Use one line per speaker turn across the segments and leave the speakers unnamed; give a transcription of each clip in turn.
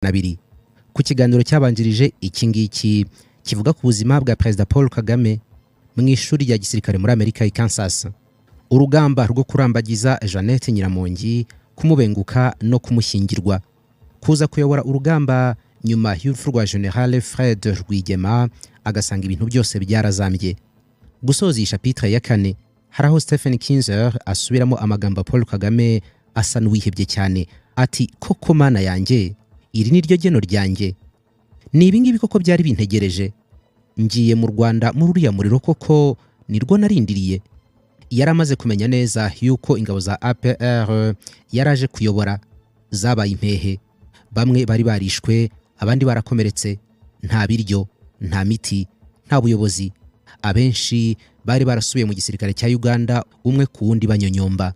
200 ku kiganiro cyabanjirije iki ngiki kivuga ku buzima bwa Perezida Paul Kagame mu ishuri rya gisirikare muri Amerika i Kansas, urugamba rwo kurambagiza Jeannette Nyiramongi, kumubenguka no kumushyingirwa, kuza kuyobora urugamba nyuma y'urupfu rwa General Fred Rwigema agasanga ibintu byose byarazambye. Gusoza iyi chapitre ya kane, hari aho Stephen Kinzer asubiramo amagambo Paul Kagame asa n'uwihebye cyane, ati: "Koko Mana yanjye, iri ni ryo geno ryanjye? Ni ibingibi koko byari bintegereje? Ngiye mu Rwanda muri uriya muriro koko nirwo narindiriye?" Yari amaze kumenya neza yuko ingabo za APR yaraje kuyobora zabaye impehe. Bamwe bari barishwe, abandi barakomeretse, nta biryo, nta miti, nta buyobozi. Abenshi bari barasubiye mu gisirikare cya Uganda, umwe ku wundi banyonyomba.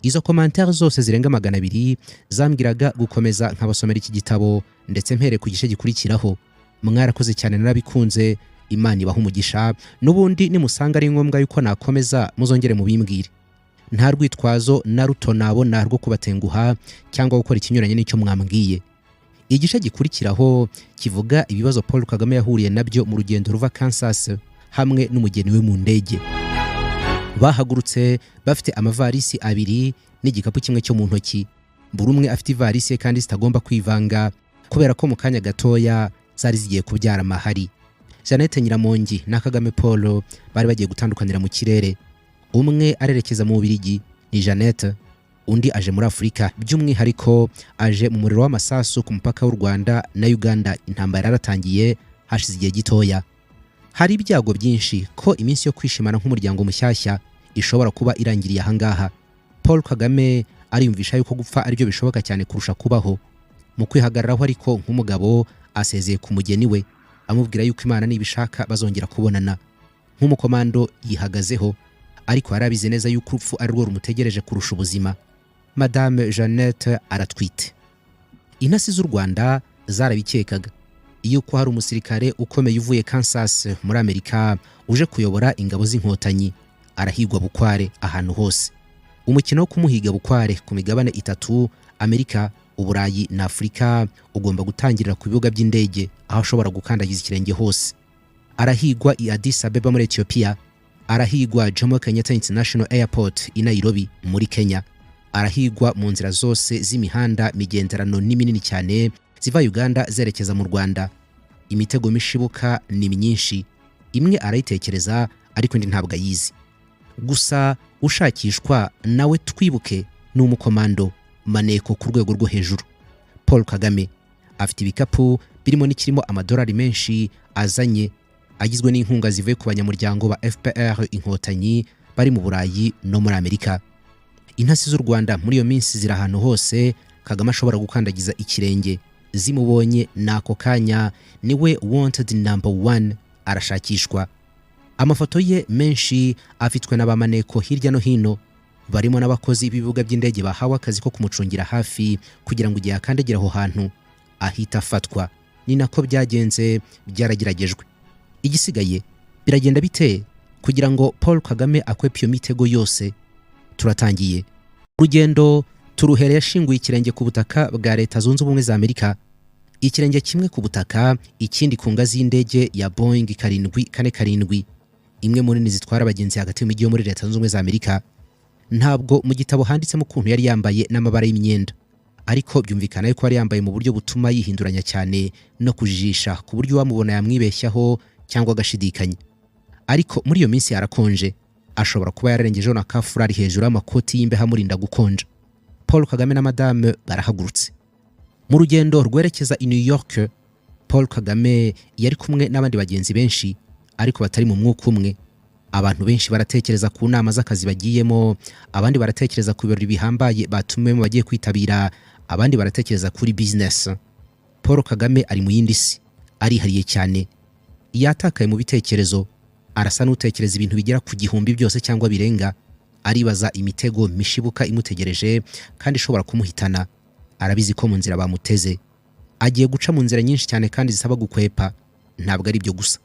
Izo commentaires zose zirenga 200 zambwiraga gukomeza nkabasomera iki gitabo, ndetse mpere ku gice gikurikiraho. Mwarakoze cyane, narabikunze, Imana ibaha umugisha. N'ubundi nimusanga ari ngombwa yuko nakomeza, muzongere mubimbwire. Nta rwitwazo na ruto nabona rwo kubatenguha cyangwa gukora ikinyuranye n'icyo mwambwiye. Igice gikurikiraho kivuga ibibazo Paul Kagame yahuriye nabyo mu rugendo ruva Kansas hamwe n'umugeni we mu ndege. Bahagurutse bafite amavarisi abiri n'igikapu kimwe cyo mu ntoki. Buri umwe afite ivarisi ye kandi zitagomba kwivanga, kubera ko mu kanya gatoya zari zigiye kubyara amahari. Jeannette Nyiramongi na Kagame Paul bari bagiye gutandukanira mu kirere. Umwe arerekeza mu Bubiligi, ni Jeannette, undi aje muri Afurika, by'umwihariko aje mu muriro w'amasasu ku mupaka w'u Rwanda na Uganda. Intambara yaratangiye hashize igihe gitoya. Hari ibyago byinshi ko iminsi yo kwishimana nk'umuryango mushyashya ishobora kuba irangiriye ahangaha. Paul Kagame ariyumvisha yuko gupfa aribyo bishoboka cyane kurusha kubaho. Mu kwihagararaho ariko nk'umugabo, asezeye ku mugeni we, amubwira yuko Imana nibishaka bazongera kubonana. Nk'umukomando yihagazeho, ariko yari abizi neza yuko urupfu ari rwo rumutegereje kurusha ubuzima. Madame Jeannette aratwite. Intasi z'u Rwanda zarabikekaga yuko hari umusirikare ukomeye uvuye Kansas muri Amerika uje kuyobora ingabo z'Inkotanyi. Arahigwa bukware ahantu hose. Umukino wo kumuhiga bukware ku migabane itatu, Amerika, Uburayi na Afurika, ugomba gutangirira ku bibuga by'indege aho ashobora gukandagiza ikirenge hose. Arahigwa i Addis Abeba muri Ethiopia, arahigwa Jomo Kenyatta International Airport i Nairobi muri Kenya, arahigwa mu nzira zose z'imihanda migenderano n'iminini cyane ziva Uganda zerekeza mu Rwanda. Imitego mishibuka ni myinshi. Imwe arayitekereza, ariko indi ntabwo ayizi. Gusa ushakishwa nawe, twibuke, ni umukomando maneko ku rwego rwo hejuru. Paul Kagame afite ibikapu birimo n'ikirimo amadolari menshi azanye, agizwe n'inkunga zivuye ku banyamuryango ba FPR Inkotanyi bari mu Burayi no muri Amerika. Intasi z'u Rwanda muri iyo minsi ziri ahantu hose Kagame ashobora gukandagiza ikirenge. Zimubonye n'ako kanya, niwe wanted number one, arashakishwa. Amafoto ye menshi afitwe n'abamaneko hirya no hino, barimo n'abakozi b'ibibuga by'indege bahawe akazi ko kumucungira hafi kugira ngo igihe akandagira aho hantu ahita afatwa. Ni nako byagenze, byarageragejwe. Igisigaye, biragenda bite kugira ngo Paul Kagame akwepe iyo mitego yose? Turatangiye urugendo. Turuhereye ashinguye ikirenge ku butaka bwa Leta Zunze Ubumwe za Amerika, ikirenge kimwe ku butaka, ikindi ku ngazi y'indege ya Boeing 747, imwe mu nini zitwara abagenzi hagati mu mijyi yo muri Leta Zunze Ubumwe za Amerika. Ntabwo mu gitabo handitsemo ukuntu yari yambaye n'amabara y'imyenda, ariko byumvikana yuko yari yambaye mu buryo butuma yihinduranya cyane no kujijisha, ku buryo uwamubona yamwibeshyaho cyangwa agashidikanya. Ariko muri iyo minsi yarakonje, ashobora kuba yararengejeho na kafurari hejuru y'amakoti y'imbeho amurinda gukonja. Paul Kagame na madame barahagurutse mu rugendo rwerekeza i New York. Paul Kagame yari kumwe n'abandi bagenzi benshi, ariko batari mu mwuka umwe. Abantu benshi baratekereza ku nama z'akazi bagiyemo, abandi baratekereza ku birori bihambaye batumiwemo bagiye kwitabira, abandi baratekereza kuri business. Paul Kagame ari mu yindi si, arihariye cyane, yatakaye mu bitekerezo. Arasa n'utekereza ibintu bigera ku 1000 byose cyangwa birenga. Aribaza imitego mishibuka imutegereje kandi ishobora kumuhitana. Arabizi ko mu nzira bamuteze, agiye guca mu nzira nyinshi cyane kandi zisaba gukwepa. Ntabwo ari ibyo gusa,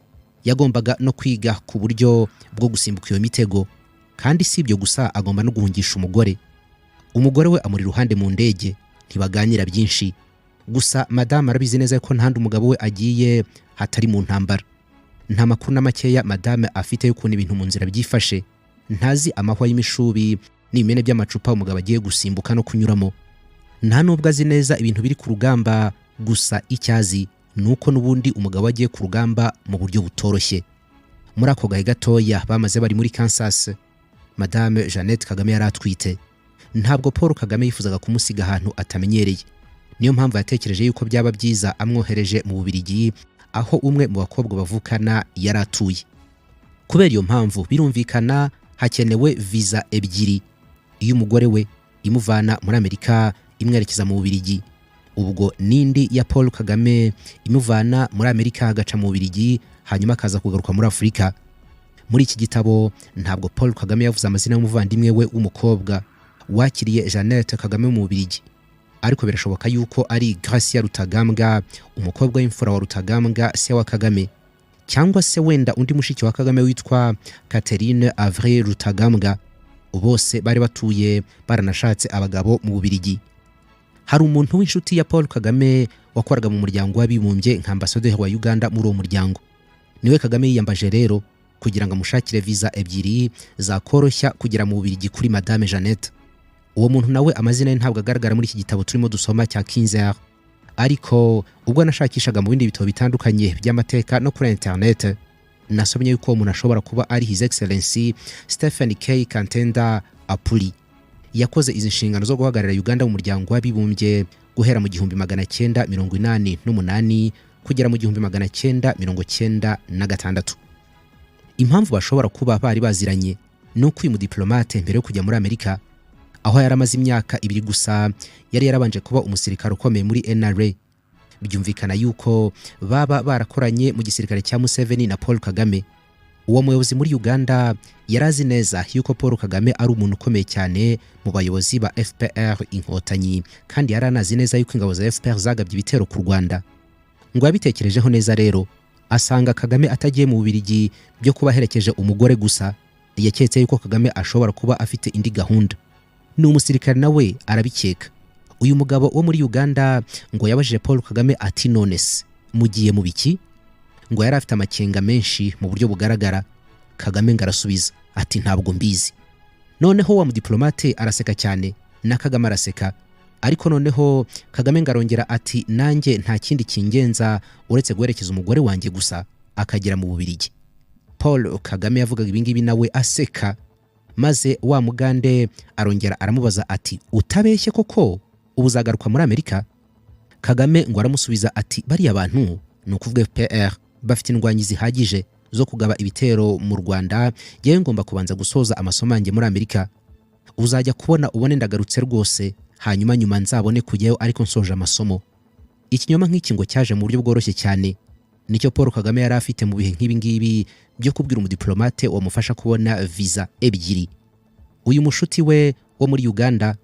yagombaga no kwiga ku buryo bwo gusimbuka iyo mitego. Kandi si ibyo gusa, agomba no guhungisha umugore. Umugore we amuri iruhande mu ndege, ntibaganira byinshi. Gusa madamu arabizi neza ko nta umugabo we agiye hatari mu ntambara. Nta makuru na makeya madame afite y'ukuntu ibintu mu nzira byifashe. Ntazi amahwa y'imishubi n'ibimene by'amacupa umugabo agiye gusimbuka no kunyuramo. Nta nubwo azi neza ibintu biri ku rugamba. Gusa icyo azi ni uko n'ubundi umugabo agiye ku rugamba mu buryo butoroshye. Muri ako gahe gatoya bamaze bari muri Kansas, Madame Jeannette Kagame yari atwite. Ntabwo Paul Kagame yifuzaga kumusiga ahantu atamenyereye. Niyo mpamvu yatekereje yuko byaba byiza amwohereje mu Bubiligi, aho umwe mu bakobwa bavukana yari atuye. Kubera iyo mpamvu, birumvikana, hakenewe viza ebyiri: iy'umugore we imuvana muri Amerika imwerekeza mu Bubiligi, ubwo n'indi ya Paul Kagame imuvana muri Amerika agaca mu Bubiligi, hanyuma akaza kugaruka muri Afurika. Muri iki gitabo ntabwo Paul Kagame yavuze amazina y'umuvandimwe we w'umukobwa wakiriye Jeannette Kagame mu Bubiligi, ariko birashoboka yuko ari Gracia Rutagambwa, umukobwa w'imfura wa Rutagambwa, se wa Kagame, cyangwa se wenda undi mushiki wa Kagame witwa Catherine Avril Rutagambwa. Bose bari batuye, baranashatse abagabo mu Bubiligi. Hari umuntu w'inshuti ya Paul Kagame wakoraga mu Muryango w'Abibumbye nka ambasaderi wa Uganda muri uwo muryango. Niwe Kagame yiyambaje rero kugira ngo amushakire viza ebyiri zakoroshya kugera mu Bubiligi kuri Madame Jeannette. Uwo muntu nawe amazina ye ntabwo agaragara muri iki gitabo turimo dusoma cya Kinzer, ariko ubwo nashakishaga mu bindi bitabo bitandukanye by'amateka no kuri internet, nasomye yuko uwo muntu ashobora kuba ari His Excellency Stephen K Kantenda Apuli. Yakoze izi nshingano zo guhagararira Uganda mu Muryango w'Abibumbye guhera mu 1988 kugera mu 1996. Impamvu bashobora kuba bari baziranye ni uko uyu mudiplomate, mbere yo kujya muri Amerika, aho yari amaze imyaka 2 gusa, yari yarabanje kuba umusirikare ukomeye muri NRA. Byumvikana yuko baba barakoranye mu gisirikare cya Museveni na Paul Kagame. Uwo muyobozi muri Uganda yari azi neza yuko Paul Kagame ari umuntu ukomeye cyane mu bayobozi ba FPR Inkotanyi, kandi yari anazi neza yuko ingabo za FPR zagabye ibitero ku Rwanda. Ngo yabitekerejeho neza rero, asanga Kagame atagiye mu Bubiligi byo kuba aherekeje umugore gusa. Yaketse yuko Kagame ashobora kuba afite indi gahunda. Ni umusirikare, nawe arabikeka. Uyu mugabo wo muri Uganda ngo yabajije Paul Kagame ati: "None se mugiye mu biki?" Ngo yari afite amakenga menshi mu buryo bugaragara. Kagame ngo arasubiza ati: "Ntabwo mbizi." Noneho wa mudiplomate araseka cyane, na Kagame araseka. Ariko noneho Kagame ngo arongera ati: "Nanjye nta kindi kingenza uretse guherekeza umugore wanjye gusa akagera mu Bubiligi." Paul Kagame yavugaga ibingibi nawe aseka, maze wa mugande arongera aramubaza ati: "Utabeshye koko, ubu uzagaruka muri Amerika?" Kagame ngo aramusubiza ati: "Bariya bantu," ni ukuvuga FPR, "bafite indwanyi zihagije zo kugaba ibitero mu Rwanda. Yewe, ngomba kubanza gusoza amasomo yanjye muri Amerika. Uzajya kubona ubone ndagarutse rwose, hanyuma nyuma nzabone kujyayo ariko nsoje amasomo." Ikinyoma nk'iki ngo cyaje mu buryo bworoshye cyane. Nicyo Paul Kagame yari afite mu bihe nk'ibi ngibi byo kubwira umudiplomate wamufasha kubona viza ebyiri. Uyu mushuti we wo muri Uganda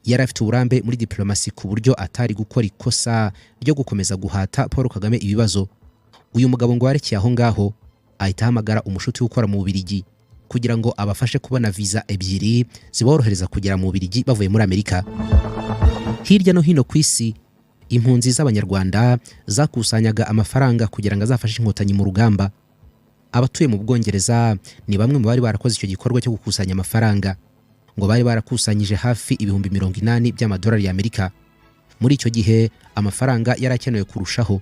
yari afite uburambe muri diplomasi, ku buryo atari gukora ikosa ryo gukomeza guhata Paul Kagame ibibazo. Uyu mugabo ngo warekeye aho ngaho, ahita ahamagara umushuti ukora mu Bubiligi kugira ngo abafashe kubona viza ebyiri ziborohereza kugera mu Bubiligi bavuye muri Amerika. Hirya no hino ku isi, impunzi z'Abanyarwanda zakusanyaga amafaranga kugira ngo azafashe Inkotanyi mu rugamba. Abatuye mu Bwongereza ni bamwe mu bari barakoze icyo gikorwa cyo gukusanya amafaranga. Ngo bari barakusanyije hafi 80,000 by'amadolari y'Amerika. Muri icyo gihe amafaranga yari akenewe kurushaho.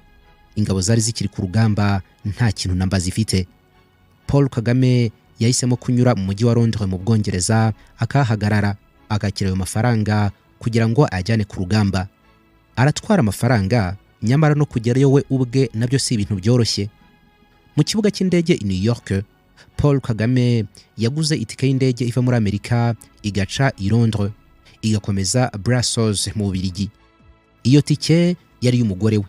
Ingabo zari zikiri ku rugamba, nta kintu namba zifite. Paul Kagame yahisemo kunyura mu mujyi wa Londres mu Bwongereza, akahagarara, akakira ayo mafaranga kugira ngo ayajyane ku rugamba. Aratwara amafaranga, nyamara no kugerayo we ubwe nabyo si ibintu byoroshye. Mu kibuga cy'indege i New York, Paul Kagame yaguze itike y'indege iva muri Amerika igaca i Londres, igakomeza Brussels mu Bubiligi. Iyo tike yari iy'umugore we.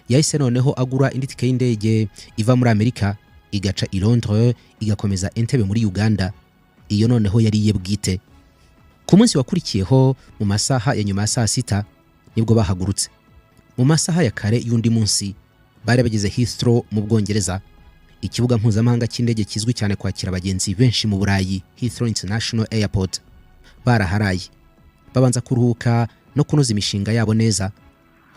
Yahise noneho agura indi tike y'indege iva muri Amerika, igaca i Londres, igakomeza Entebbe muri Uganda. Iyo noneho yari iye bwite. Ku munsi wakurikiyeho, mu masaha ya nyuma ya saa sita, nibwo bahagurutse. Mu masaha ya kare y'undi munsi bari bageze Heathrow mu Bwongereza, ikibuga mpuzamahanga cy'indege kizwi cyane kwakira abagenzi benshi mu Burayi, Heathrow International Airport. Baraharaye, babanza kuruhuka no kunoza imishinga yabo neza.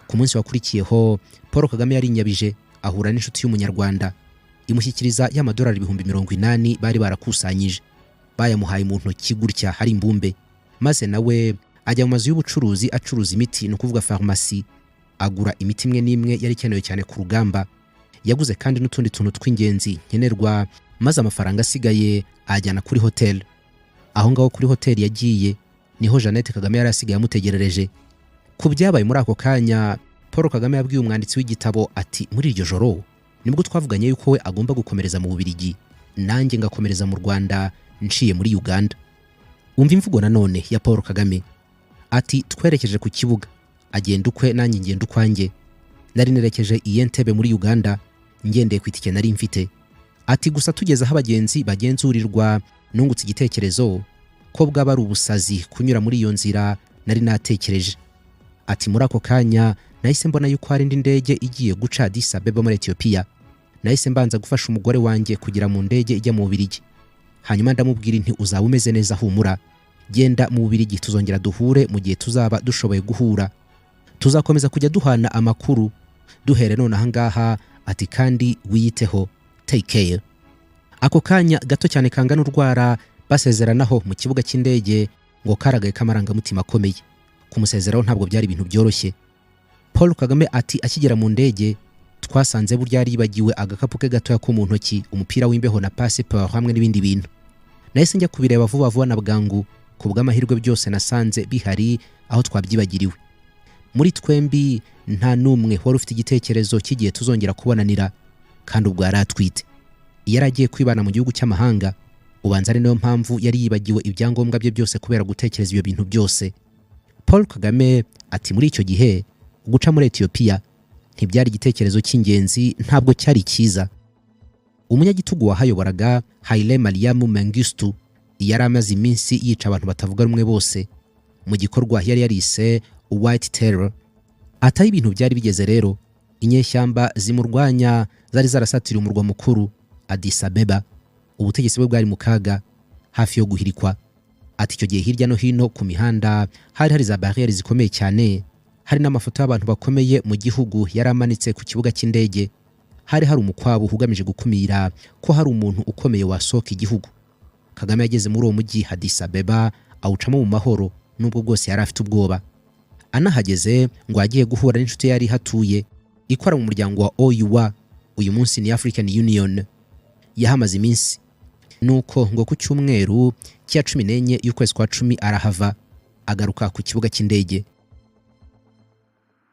Ku munsi wakurikiyeho, Paul Kagame yarinyabije ahura n'inshuti y'Umunyarwanda, imushyikiriza y'amadolari 80,000 bari barakusanyije. Bayamuhaye mu ntoki gutya hari imbumbe, maze nawe ajya mu mazu y'ubucuruzi acuruza imiti, ni ukuvuga farumasi, agura imiti imwe n'imwe yari ikenewe cyane ku rugamba. Yaguze kandi n'utundi tuntu tw'ingenzi nkenerwa, maze amafaranga asigaye ayajyana kuri hoteli. Aho ngaho kuri hoteli yagiye niho Jeannette Kagame yari asigaye amutegerereje. Ku byabaye muri ako kanya, Paul Kagame yabwiye umwanditsi w'igitabo ati: "Muri iryo joro nibwo twavuganye yuko we agomba gukomereza mu Bubiligi, nanjye ngakomereza mu Rwanda nciye muri Uganda." Umva imvugo nanone ya Paul Kagame ati: "Twerekeje ku kibuga, agenda ukwe nanjye ngenda ukwanjye. Nari nerekeje i Entebbe muri Uganda ngendeye ku itike nari mfite." Ati: "Gusa tugeze aho abagenzi bagenzurirwa, nungutse igitekerezo ko bwaba ari ubusazi kunyura muri iyo nzira nari natekereje." Ati: "Muri ako kanya nahise mbona yuko hari indi ndege igiye guca Addis Abeba muri Ethiopia. Nahise mbanza gufasha umugore wanjye kugera mu ndege ijya mu Bubiligi, hanyuma ndamubwira nti: 'Uzaba umeze neza, humura, genda mu Bubiligi, tuzongera duhure mu gihe tuzaba dushoboye guhura. Tuzakomeza kujya duhana amakuru duhere none ahangaha.' Ati: 'Kandi wiyiteho, take care.'" Ako kanya gato cyane kangana urwara basezeranaho mu kibuga cy'indege ngo karagaye k'amarangamutima akomeye. Kumusezeraho ntabwo byari ibintu byoroshye. Paul Kagame ati: "Akigera mu ndege twasanze burya yaribagiwe agakapu ke gatoya ko mu ntoki, umupira w'imbeho na pasiporo hamwe n'ibindi bintu. Nahise njya kubireba vuba vuba na bwangu. Ku bw'amahirwe byose nasanze bihari aho twabyibagiriwe. Muri twembi nta n'umwe wari ufite igitekerezo cy'igihe tuzongera kubonanira, kandi ubwo yari atwite, yari agiye kwibana mu gihugu cy'amahanga. Ubanza ari nayo mpamvu yari yibagiwe ibyangombwa bye byose kubera gutekereza ibyo bintu byose." Paul Kagame ati: "Muri icyo gihe guca muri Etiyopiya ntibyari igitekerezo cy'ingenzi, ntabwo cyari cyiza. Umunyagitugu wahayoboraga, Haile Mariam Mengistu, yari amaze iminsi yica abantu batavuga rumwe bose mu gikorwa yari yarise White Terror. Atari ibintu byari bigeze rero, inyeshyamba zimurwanya zari zarasatiriye umurwa mukuru Addis Abeba. Ubutegetsi bwe bwari mu kaga, hafi yo guhirikwa." Ati: "Icyo gihe hirya no hino ku mihanda hari hari za bariyeri zikomeye cyane, hari n'amafoto y'abantu bakomeye mu gihugu yari amanitse ku kibuga cy'indege. Hari hari umukwabu ugamije gukumira ko hari umuntu ukomeye wasohoka igihugu." Kagame yageze muri uwo mujyi Addis Abeba awucamo mu mahoro, nubwo bwose yari afite ubwoba. Anahageze ngo agiye guhura n'inshuti yari ihatuye ikora mu muryango wa OUA, uyu munsi ni African Union. Yahamaze iminsi, nuko ngo ku cyumweru cya 14 y'ukwezi kwa 10 arahava agaruka ku kibuga cy'indege.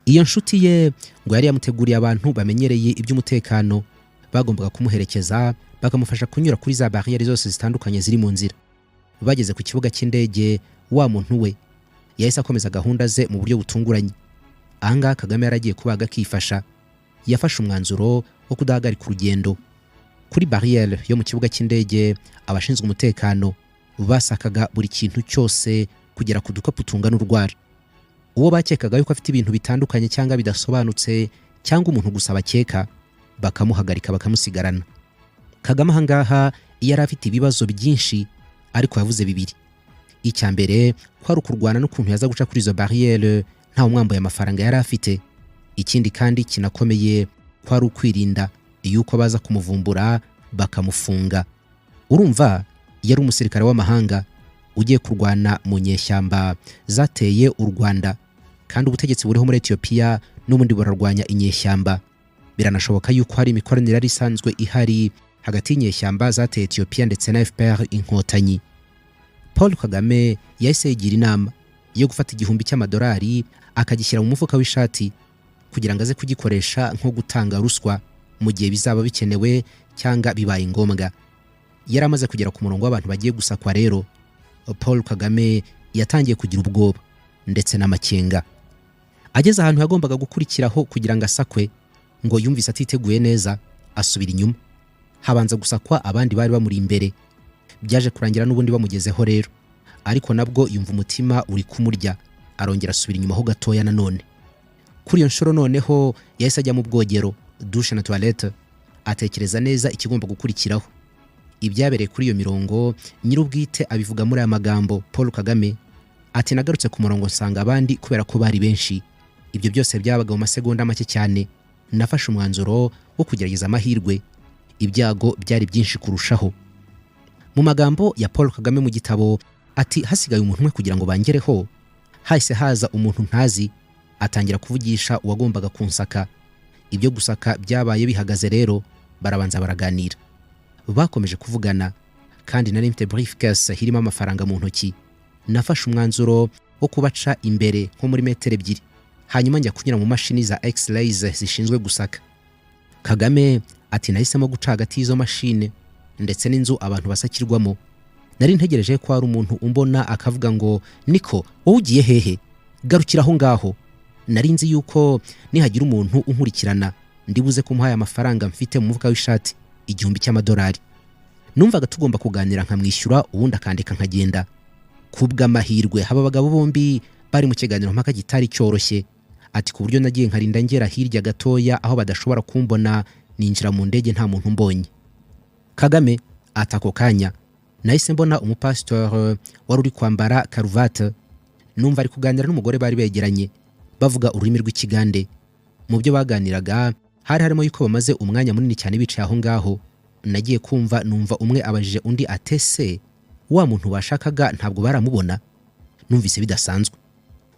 Iyo nshuti ye ngo yari yamuteguriye abantu bamenyereye iby'umutekano bagombaga kumuherekeza, bakamufasha kunyura kuri za bariyeri zose zitandukanye ziri mu nzira. Bageze ku kibuga cy'indege, wa muntu we yahise akomeza gahunda ze mu buryo butunguranye. Ahangaha Kagame yari agiye kubaga akifasha. Yafashe umwanzuro wo kudahagarika urugendo. Kuri bariyeri yo mu kibuga cy'indege, abashinzwe umutekano basakaga buri kintu cyose kugera ku dukapu tungana urwara. Uwo bakekaga yuko afite ibintu bitandukanye cyangwa bidasobanutse, cyangwa umuntu gusa bakeka, bakamuhagarika bakamusigarana. Kagame ahangaha yari afite ibibazo byinshi, ariko yavuze bibiri. Icya mbere ko ari ukurwana n'ukuntu yaza guca kuri izo bariyeri ntawe umwambuye amafaranga yari afite. Ikindi kandi kinakomeye ko ari ukwirinda yuko baza kumuvumbura bakamufunga. Urumva yari umusirikare w'amahanga ugiye kurwana mu nyeshyamba zateye u Rwanda, kandi ubutegetsi buriho muri Etiyopiya n'ubundi burarwanya inyeshyamba. Biranashoboka yuko hari imikoranire yari isanzwe ihari hagati y'inyeshyamba zateye Etiyopiya ndetse na FPR Inkotanyi. Paul Kagame yahise yigira inama yo gufata $1,000 akagishyira mu mufuka w'ishati kugira ngo aze kugikoresha nko gutanga ruswa mu gihe bizaba bikenewe cyangwa bibaye ngombwa. Yari amaze kugera ku murongo w'abantu bagiye gusakwa rero, Paul Kagame yatangiye kugira ubwoba ndetse n'amakenga. Ageze ahantu yagombaga gukurikiraho kugira ngo asakwe, ngo yumvise atiteguye neza, asubira inyuma, habanza gusakwa abandi bari bamuri imbere. Byaje kurangira n'ubundi bamugezeho rero, ariko nabwo yumva umutima uri kumurya, arongera asubira inyuma ho gatoya nanone. Kuri iyo nshuro noneho yahise ajya mu bwogero, douche na toilette, atekereza neza ikigomba gukurikiraho. Ibyabereye kuri iyo mirongo nyir'ubwite abivuga muri aya magambo. Paul Kagame ati: "Nagarutse ku murongo nsanga abandi, kubera ko bari benshi, Ibyo byose byabaga mu masegonda make cyane. Nafashe umwanzuro wo kugerageza amahirwe. Ibyago byari byinshi kurushaho. Mu magambo ya Paul Kagame mu gitabo ati: "Hasigaye umuntu umwe kugira ngo bangereho, hahise haza umuntu ntazi, atangira kuvugisha uwagombaga kunsaka. Ibyo gusaka byabaye bihagaze rero, barabanza baraganira." Bakomeje kuvugana kandi nari mfite briefcase irimo amafaranga mu ntoki. Nafashe umwanzuro wo kubaca imbere nko muri metero 2, hanyuma njya kunyura mu mashini za x-rays zishinzwe gusaka. Kagame ati: "Nahisemo guca hagati y'izo mashine ndetse n'inzu abantu basakirwamo. Nari ntegereje ko hari umuntu umbona akavuga ngo: 'Niko, wowe ugiye hehe? Garukira aho ngaho.' Nari nzi yuko nihagira umuntu unkurikirana, ndibuze kumuha aya mafaranga mfite mu mufuka w'ishati, 1000 cy'amadolari. Numvaga tugomba kuganira, nkamwishyura, ubundi akandika nkagenda. Kubw'amahirwe, aba bagabo bombi bari mu kiganiro mpaka kitari cyoroshye." Ati: "Ku buryo nagiye nkarinda ngera hirya gatoya aho badashobora kumbona, ninjira mu ndege nta muntu umbonye." Kagame ati: "Ako kanya nahise mbona umupasitori wari uri kwambara karuvati, numva ari kuganira n'umugore bari begeranye, bavuga ururimi rw'Ikigande. Mu byo baganiraga hari harimo yuko bamaze umwanya munini cyane bicaye aho ngaho. Nagiye kumva numva umwe abajije undi atese: 'Wa muntu bashakaga ntabwo baramubona?' Numvise bidasanzwe,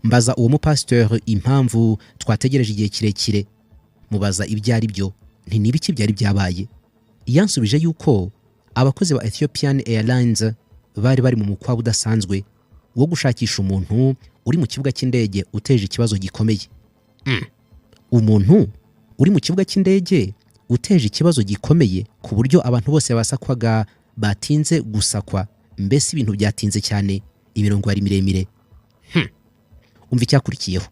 mbaza uwo mupasitori impamvu twategereje igihe kirekire, mubaza ibyo ari byo, nti: 'Ni ibiki byari byabaye?' Yansubije yuko abakozi ba Ethiopian Airlines bari bari mu mukwabu udasanzwe wo gushakisha umuntu uri mu kibuga cy'indege uteje ikibazo gikomeye." Umuntu uri mu kibuga cy'indege uteje ikibazo gikomeye, ku buryo abantu bose basakwaga batinze gusakwa, mbese ibintu byatinze cyane, imirongo yari miremire. Umva icyakurikiyeho.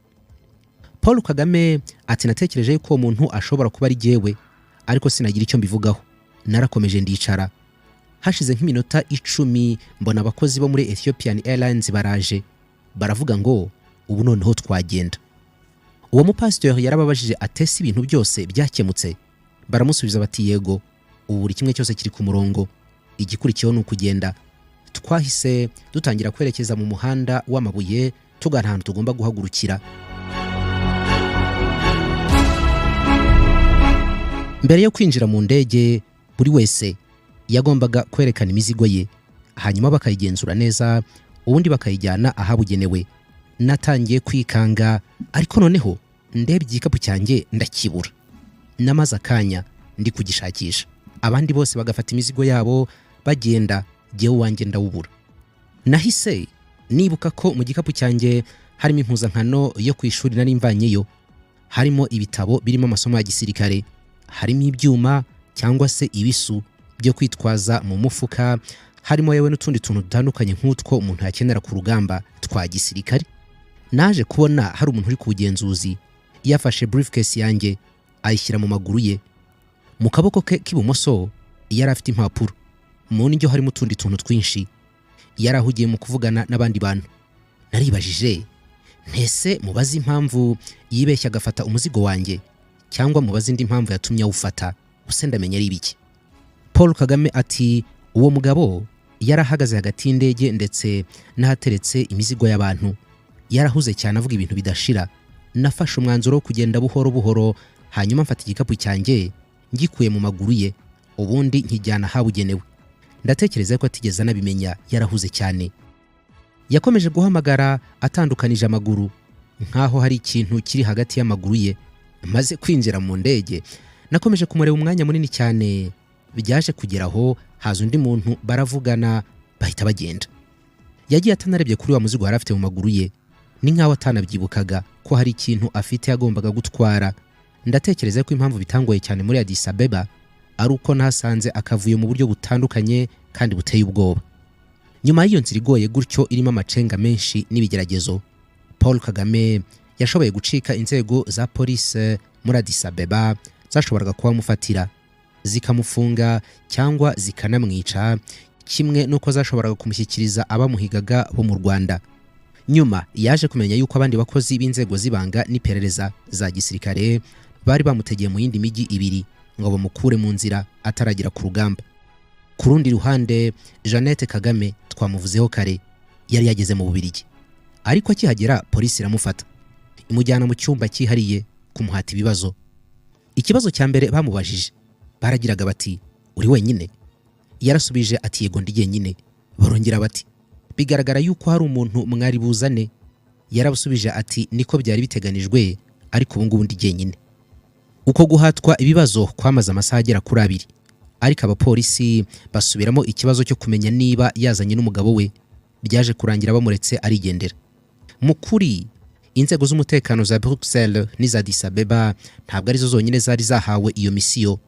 Paul Kagame ati: "Natekereje yuko uwo muntu ashobora kuba ari jyewe, ariko sinagira icyo mbivugaho. Narakomeje ndicara. Hashize nk'iminota 10, mbona abakozi bo muri Ethiopian Airlines baraje, baravuga ngo: 'Ubu noneho twagenda.' Uwo mupasitori yarababajije atese: 'Ibintu byose byakemutse?' Baramusubiza bati: 'Yego, ubu buri kimwe cyose kiri ku murongo, igikurikiyeho ni ukugenda.' Twahise dutangira kwerekeza mu muhanda w'amabuye tugana ahantu tugomba guhagurukira." Mbere yo kwinjira mu ndege, buri wese yagombaga kwerekana imizigo ye, hanyuma bakayigenzura neza, ubundi bakayijyana ahabugenewe. Natangiye kwikanga, ariko noneho ndebye igikapu cyanjye ndakibura. Namaze akanya ndi kugishakisha, abandi bose bagafata imizigo yabo bagenda, jyewe uwanjye ndawubura. Nahise nibuka ko mu gikapu cyanjye harimo impuzankano yo ku ishuri nari mvanyeyo, harimo ibitabo birimo amasomo ya gisirikare, harimo ibyuma cyangwa se ibisu byo kwitwaza mu mufuka, harimo yewe n'utundi tuntu dutandukanye nk'utwo umuntu yakenera ku rugamba twa gisirikare. Naje kubona hari umuntu uri ku bugenzuzi yafashe briefcase yanjye ayishyira mu maguru ye. Mu kaboko ke k'ibumoso yari afite impapuro, mu ndyo harimo utundi tuntu twinshi. Yari ahugiye mu kuvugana n'abandi bantu. Naribajije ntese: mubaze impamvu yibeshya agafata umuzigo wanjye, cyangwa mubaze indi mpamvu yatumye awufata? Use ndamenya ari ibiki?" Paul Kagame ati: "Uwo mugabo yari ahagaze hagati y'indege ndetse n'ahateretse imizigo y'abantu. Yarahuze cyane, avuga ibintu bidashira. Nafashe umwanzuro wo kugenda buhoro buhoro, hanyuma mfata igikapu cyanjye ngikuye mu maguru ye, ubundi nkijyana ahabugenewe. Ndatekereza ko atigeze anabimenya, yarahuze cyane. Yakomeje guhamagara atandukanije amaguru, nk'aho hari ikintu kiri hagati y'amaguru ye. Maze kwinjira mu ndege, nakomeje kumureba umwanya munini cyane. Byaje kugera aho haza undi muntu, baravugana, bahita bagenda. Yagiye atanarebye kuri wa muzigo yari afite mu maguru ye, ni nk'aho atanabyibukaga ko hari ikintu afite yagombaga gutwara. Ndatekereza ko impamvu bitangoye cyane muri Addis Abeba ari uko nahasanze akavuyo mu buryo butandukanye kandi buteye ubwoba." Nyuma y'iyo nzira igoye gutyo, irimo amacenga menshi n'ibigeragezo, Paul Kagame yashoboye gucika inzego za polisi muri Addis Abeba zashoboraga kubamufatira zikamufunga cyangwa zikanamwica, kimwe n'uko zashoboraga kumushyikiriza abamuhigaga bo mu Rwanda. Nyuma yaje kumenya yuko abandi bakozi b'inzego z'ibanga n'iperereza za gisirikare bari bamutegeye mu yindi mijyi ibiri ngo bamukure mu nzira ataragera ku rugamba. Ku rundi ruhande, Jeannette Kagame twamuvuzeho kare, yari yageze mu Bubiligi, ariko akihagera polisi iramufata. Imujyana mu cyumba cyihariye kumuhata ibibazo. Ikibazo cya mbere bamubajije, baragiraga bati: "Uri wenyine?" Yarasubije ati: "Yego, ndi jyenyine." Barongera bati: "Bigaragara yuko hari umuntu mwari buzane." Yarabasubije ati: "Niko byari biteganijwe, ariko ubu ngubu ndi jyenyine." Uko guhatwa ibibazo kwamaze amasaha agera kuri 2, ariko abapolisi basubiramo ikibazo cyo kumenya niba yazanye n'umugabo we. Byaje kurangira bamuretse arigendera. Mu kuri, inzego z'umutekano za Bruxelles n'iza Addis Abeba ntabwo arizo zonyine zari zahawe iyo misiyo.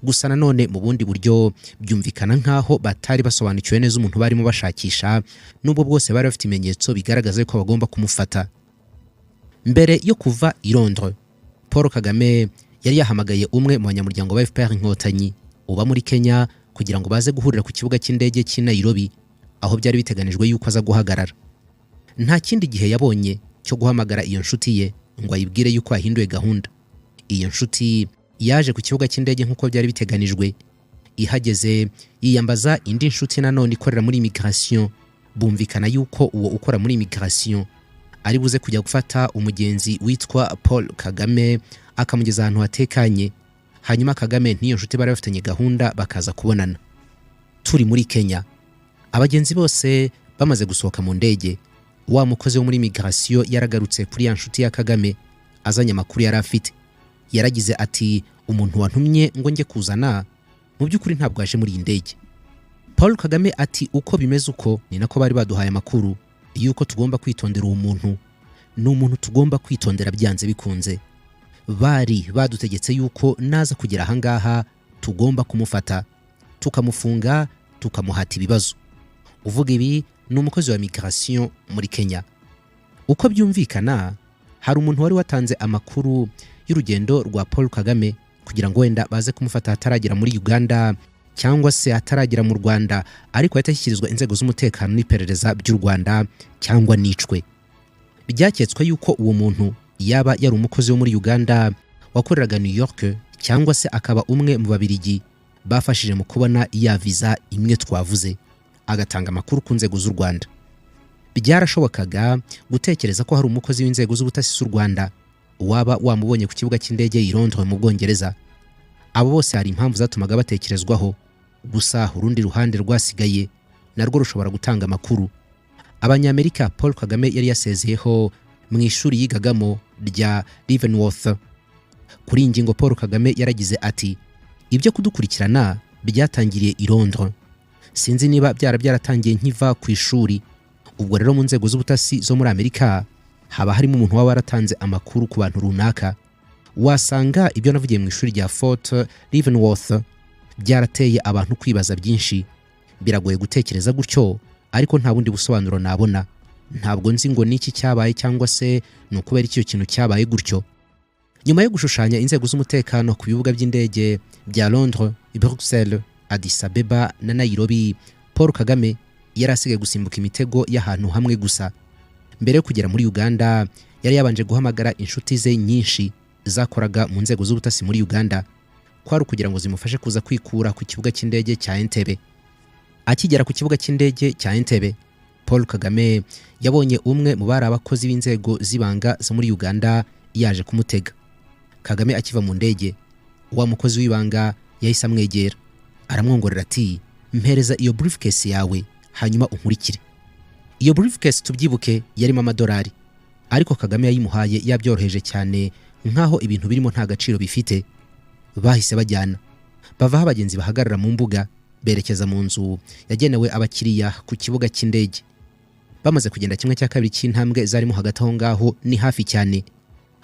Gusa nanone mu bundi buryo byumvikana nk'aho batari basobanukiwe neza umuntu barimo bashakisha, nubwo bwose bari bafite ibimenyetso bigaragaza ko bagomba kumufata. Mbere yo kuva i Londres, Paul Kagame yari yahamagaye umwe mu banyamuryango ba FPR Inkotanyi uba muri Kenya kugira ngo baze guhurira ku kibuga cy'indege cy'i Nairobi, aho byari biteganijwe yuko aza guhagarara. Nta kindi gihe yabonye cyo guhamagara iyo nshuti ye ngo ayibwire yuko yahinduye gahunda. Iyo nshuti yaje ku kibuga cy'indege nk'uko byari biteganijwe. Ihageze yiyambaza indi nshuti nanone ikorera muri immigration. Bumvikana yuko uwo ukora muri immigration ari buze kujya gufata umugenzi witwa Paul Kagame, akamugeza ahantu hatekanye, hanyuma Kagame n'iyo nshuti bari bafitanye gahunda bakaza kubonana. Turi muri Kenya, abagenzi bose bamaze gusohoka mu ndege, wa mukozi wo muri immigration yaragarutse kuri ya nshuti ya Kagame azanye amakuru yari afite. Yaragize ati: "Umuntu wantumye ngo njye kuzana, mu by'ukuri ntabwo yaje muri iyi ndege." Paul Kagame ati: "Uko bimeze uko ni nako bari baduhaye amakuru yuko tugomba kwitondera uwo muntu. Ni umuntu tugomba kwitondera byanze bikunze. Bari badutegetse yuko naza kugera ahangaha tugomba kumufata, tukamufunga, tukamuhata ibibazo." Uvuga ibi ni umukozi wa migration muri Kenya. Uko byumvikana, hari umuntu wari watanze amakuru y'urugendo rwa Paul Kagame kugira ngo wenda baze kumufata ataragera muri Uganda cyangwa se ataragera mu Rwanda, ariko ahita ashyikirizwa inzego z'umutekano n'iperereza by'u Rwanda cyangwa nicwe. Byaketswe yuko uwo muntu yaba yari umukozi wo muri Uganda wakoreraga New York, cyangwa se akaba umwe mu Babirigi bafashije mu kubona ya viza imwe twavuze, agatanga amakuru ku nzego z'u Rwanda. Byarashobokaga gutekereza ko hari umukozi w'inzego z'ubutasi z'u Rwanda waba wamubonye ku kibuga cy'indege i Londres mu Bwongereza. Abo bose hari impamvu zatumaga batekerezwaho. Gusa urundi ruhande rwasigaye narwo rushobora gutanga amakuru: Abanyamerika Paul Kagame yari yasezeyeho mu ishuri yigagamo rya Leavenworth. Kuri iyi ngingo Paul Kagame yaragize ati: "Ibyo kudukurikirana byatangiriye i Londres. Sinzi niba byara byaratangiye nkiva ku ishuri. Ubwo rero mu nzego z'ubutasi zo muri Amerika haba harimo umuntu waba waratanze amakuru ku bantu runaka. Wasanga ibyo navugiye mu ishuri rya Fort Leavenworth byarateye abantu kwibaza byinshi. Biragoye gutekereza gutyo, ariko nta bundi busobanuro nabona. Ntabwo nzi ngo niki cyabaye cyangwa se ni ukubera icyo kintu cyabaye gutyo." Nyuma yo gushushanya inzego z'umutekano ku bibuga by'indege bya Londres, Bruxelles, Addis Abeba na Nairobi, Paul Kagame yari asigaye gusimbuka imitego y'ahantu hamwe gusa. Mbere yo kugera muri Uganda, yari yabanje guhamagara inshuti ze nyinshi zakoraga mu nzego z'ubutasi muri Uganda. Kwari ukugira ngo zimufashe kuza kwikura ku kibuga cy'indege cya Entebbe. Akigera ku kibuga cy'indege cya Entebbe, Paul Kagame yabonye umwe mu bari abakozi b'inzego z'ibanga zo muri Uganda yaje kumutega. Kagame akiva mu ndege, wa mukozi w'ibanga yahise amwegera, aramwongorera ati: "Mpereza iyo briefcase yawe, hanyuma unkurikire." Iyo briefcase, tubyibuke, yarimo amadolari, ariko Kagame yayimuhaye yabyoroheje cyane, nk'aho ibintu birimo nta gaciro bifite. Bahise bajyana, bava aho abagenzi bahagarara mu mbuga, berekeza mu nzu yagenewe abakiriya ku kibuga cy'indege. Bamaze kugenda 1/2 cy'intambwe zarimo hagati aho ngaho, ni hafi cyane,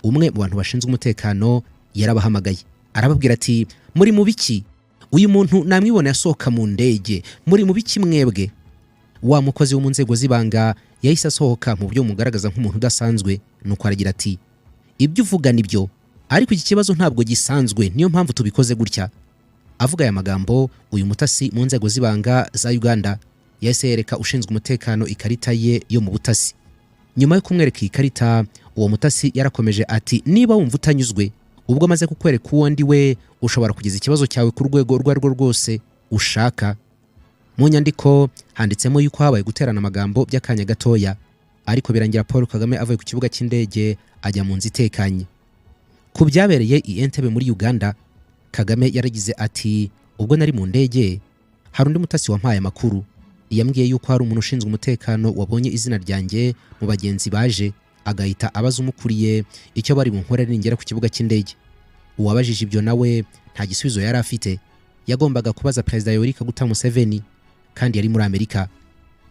umwe mu bantu bashinzwe umutekano yarabahamagaye, arababwira ati: "Muri mu biki? Uyu muntu namwibona yasohoka mu ndege. Muri mu biki mwebwe?" Wa mukozi wo mu nzego z'ibanga yahise asohoka mu buryo bumugaragaza nk'umuntu udasanzwe, nuko aragira ati: "Ibyo uvuga nibyo, ariko iki kibazo ntabwo gisanzwe, niyo mpamvu tubikoze gutya." Avuga aya magambo, uyu mutasi mu nzego z'ibanga za Uganda yahise yereka ushinzwe umutekano ikarita ye yo mu butasi. Nyuma yo kumwereka iyi karita, uwo mutasi yarakomeje ati: "Niba wumva utanyuzwe ubwo amaze kukwereka uwo ndi we, ushobora kugeza ikibazo cyawe ku rwego urwo ari rwo rwose ushaka." Mu nyandiko handitsemo yuko habaye guterana amagambo by'akanya gatoya, ariko birangira Paul Kagame avuye ku kibuga cy'indege. Ajya mu nzu itekanye. Ku byabereye i Entebbe muri Uganda, Kagame yaragize ati: "Ubwo nari mu ndege, hari undi mutasi wampaye amakuru. Yambwiye yuko hari umuntu ushinzwe umutekano wabonye izina ryanjye mu bagenzi baje, agahita abaza umukuriye icyo bari bunkorere ningera ku kibuga cy'indege. Uwabajije ibyo nawe nta gisubizo yari afite, yagombaga kubaza Perezida Yoweri Kaguta Museveni, kandi yari muri Amerika.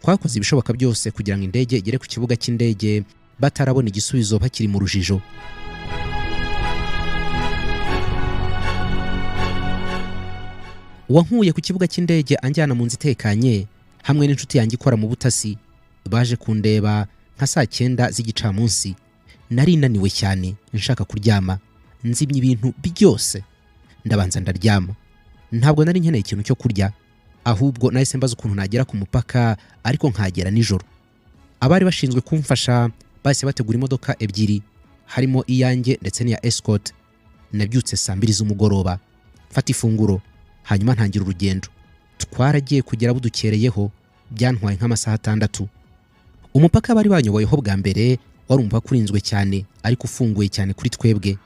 Twakoze ibishoboka byose kugira ngo indege igere ku kibuga cy'indege batarabona igisubizo, bakiri mu rujijo." Uwankuye ku kibuga cy'indege anjyana mu nzu itekanye hamwe n'inshuti yanjye ikora mu butasi baje kundeba nka saa 9 z'igicamunsi. Nari naniwe cyane, nshaka kuryama. Nzimya ibintu byose, ndabanza ndaryama. Ntabwo nari nkeneye ikintu cyo kurya, ahubwo nahise mbaza ukuntu nagera ku mupaka, ariko nkagera nijoro. Abari bashinzwe kumfasha bahise bategura imodoka ebyiri, harimo iyanjye ndetse n'iya escort. Nabyutse saa 2 z'umugoroba, mfata ifunguro, hanyuma ntangira urugendo. Twaragiye kugera budukereyeho, byantwaye nk'amasaha 6. Umupaka bari banyoboyeho bwa mbere wari umupaka urinzwe cyane, ariko ufunguye cyane kuri twebwe,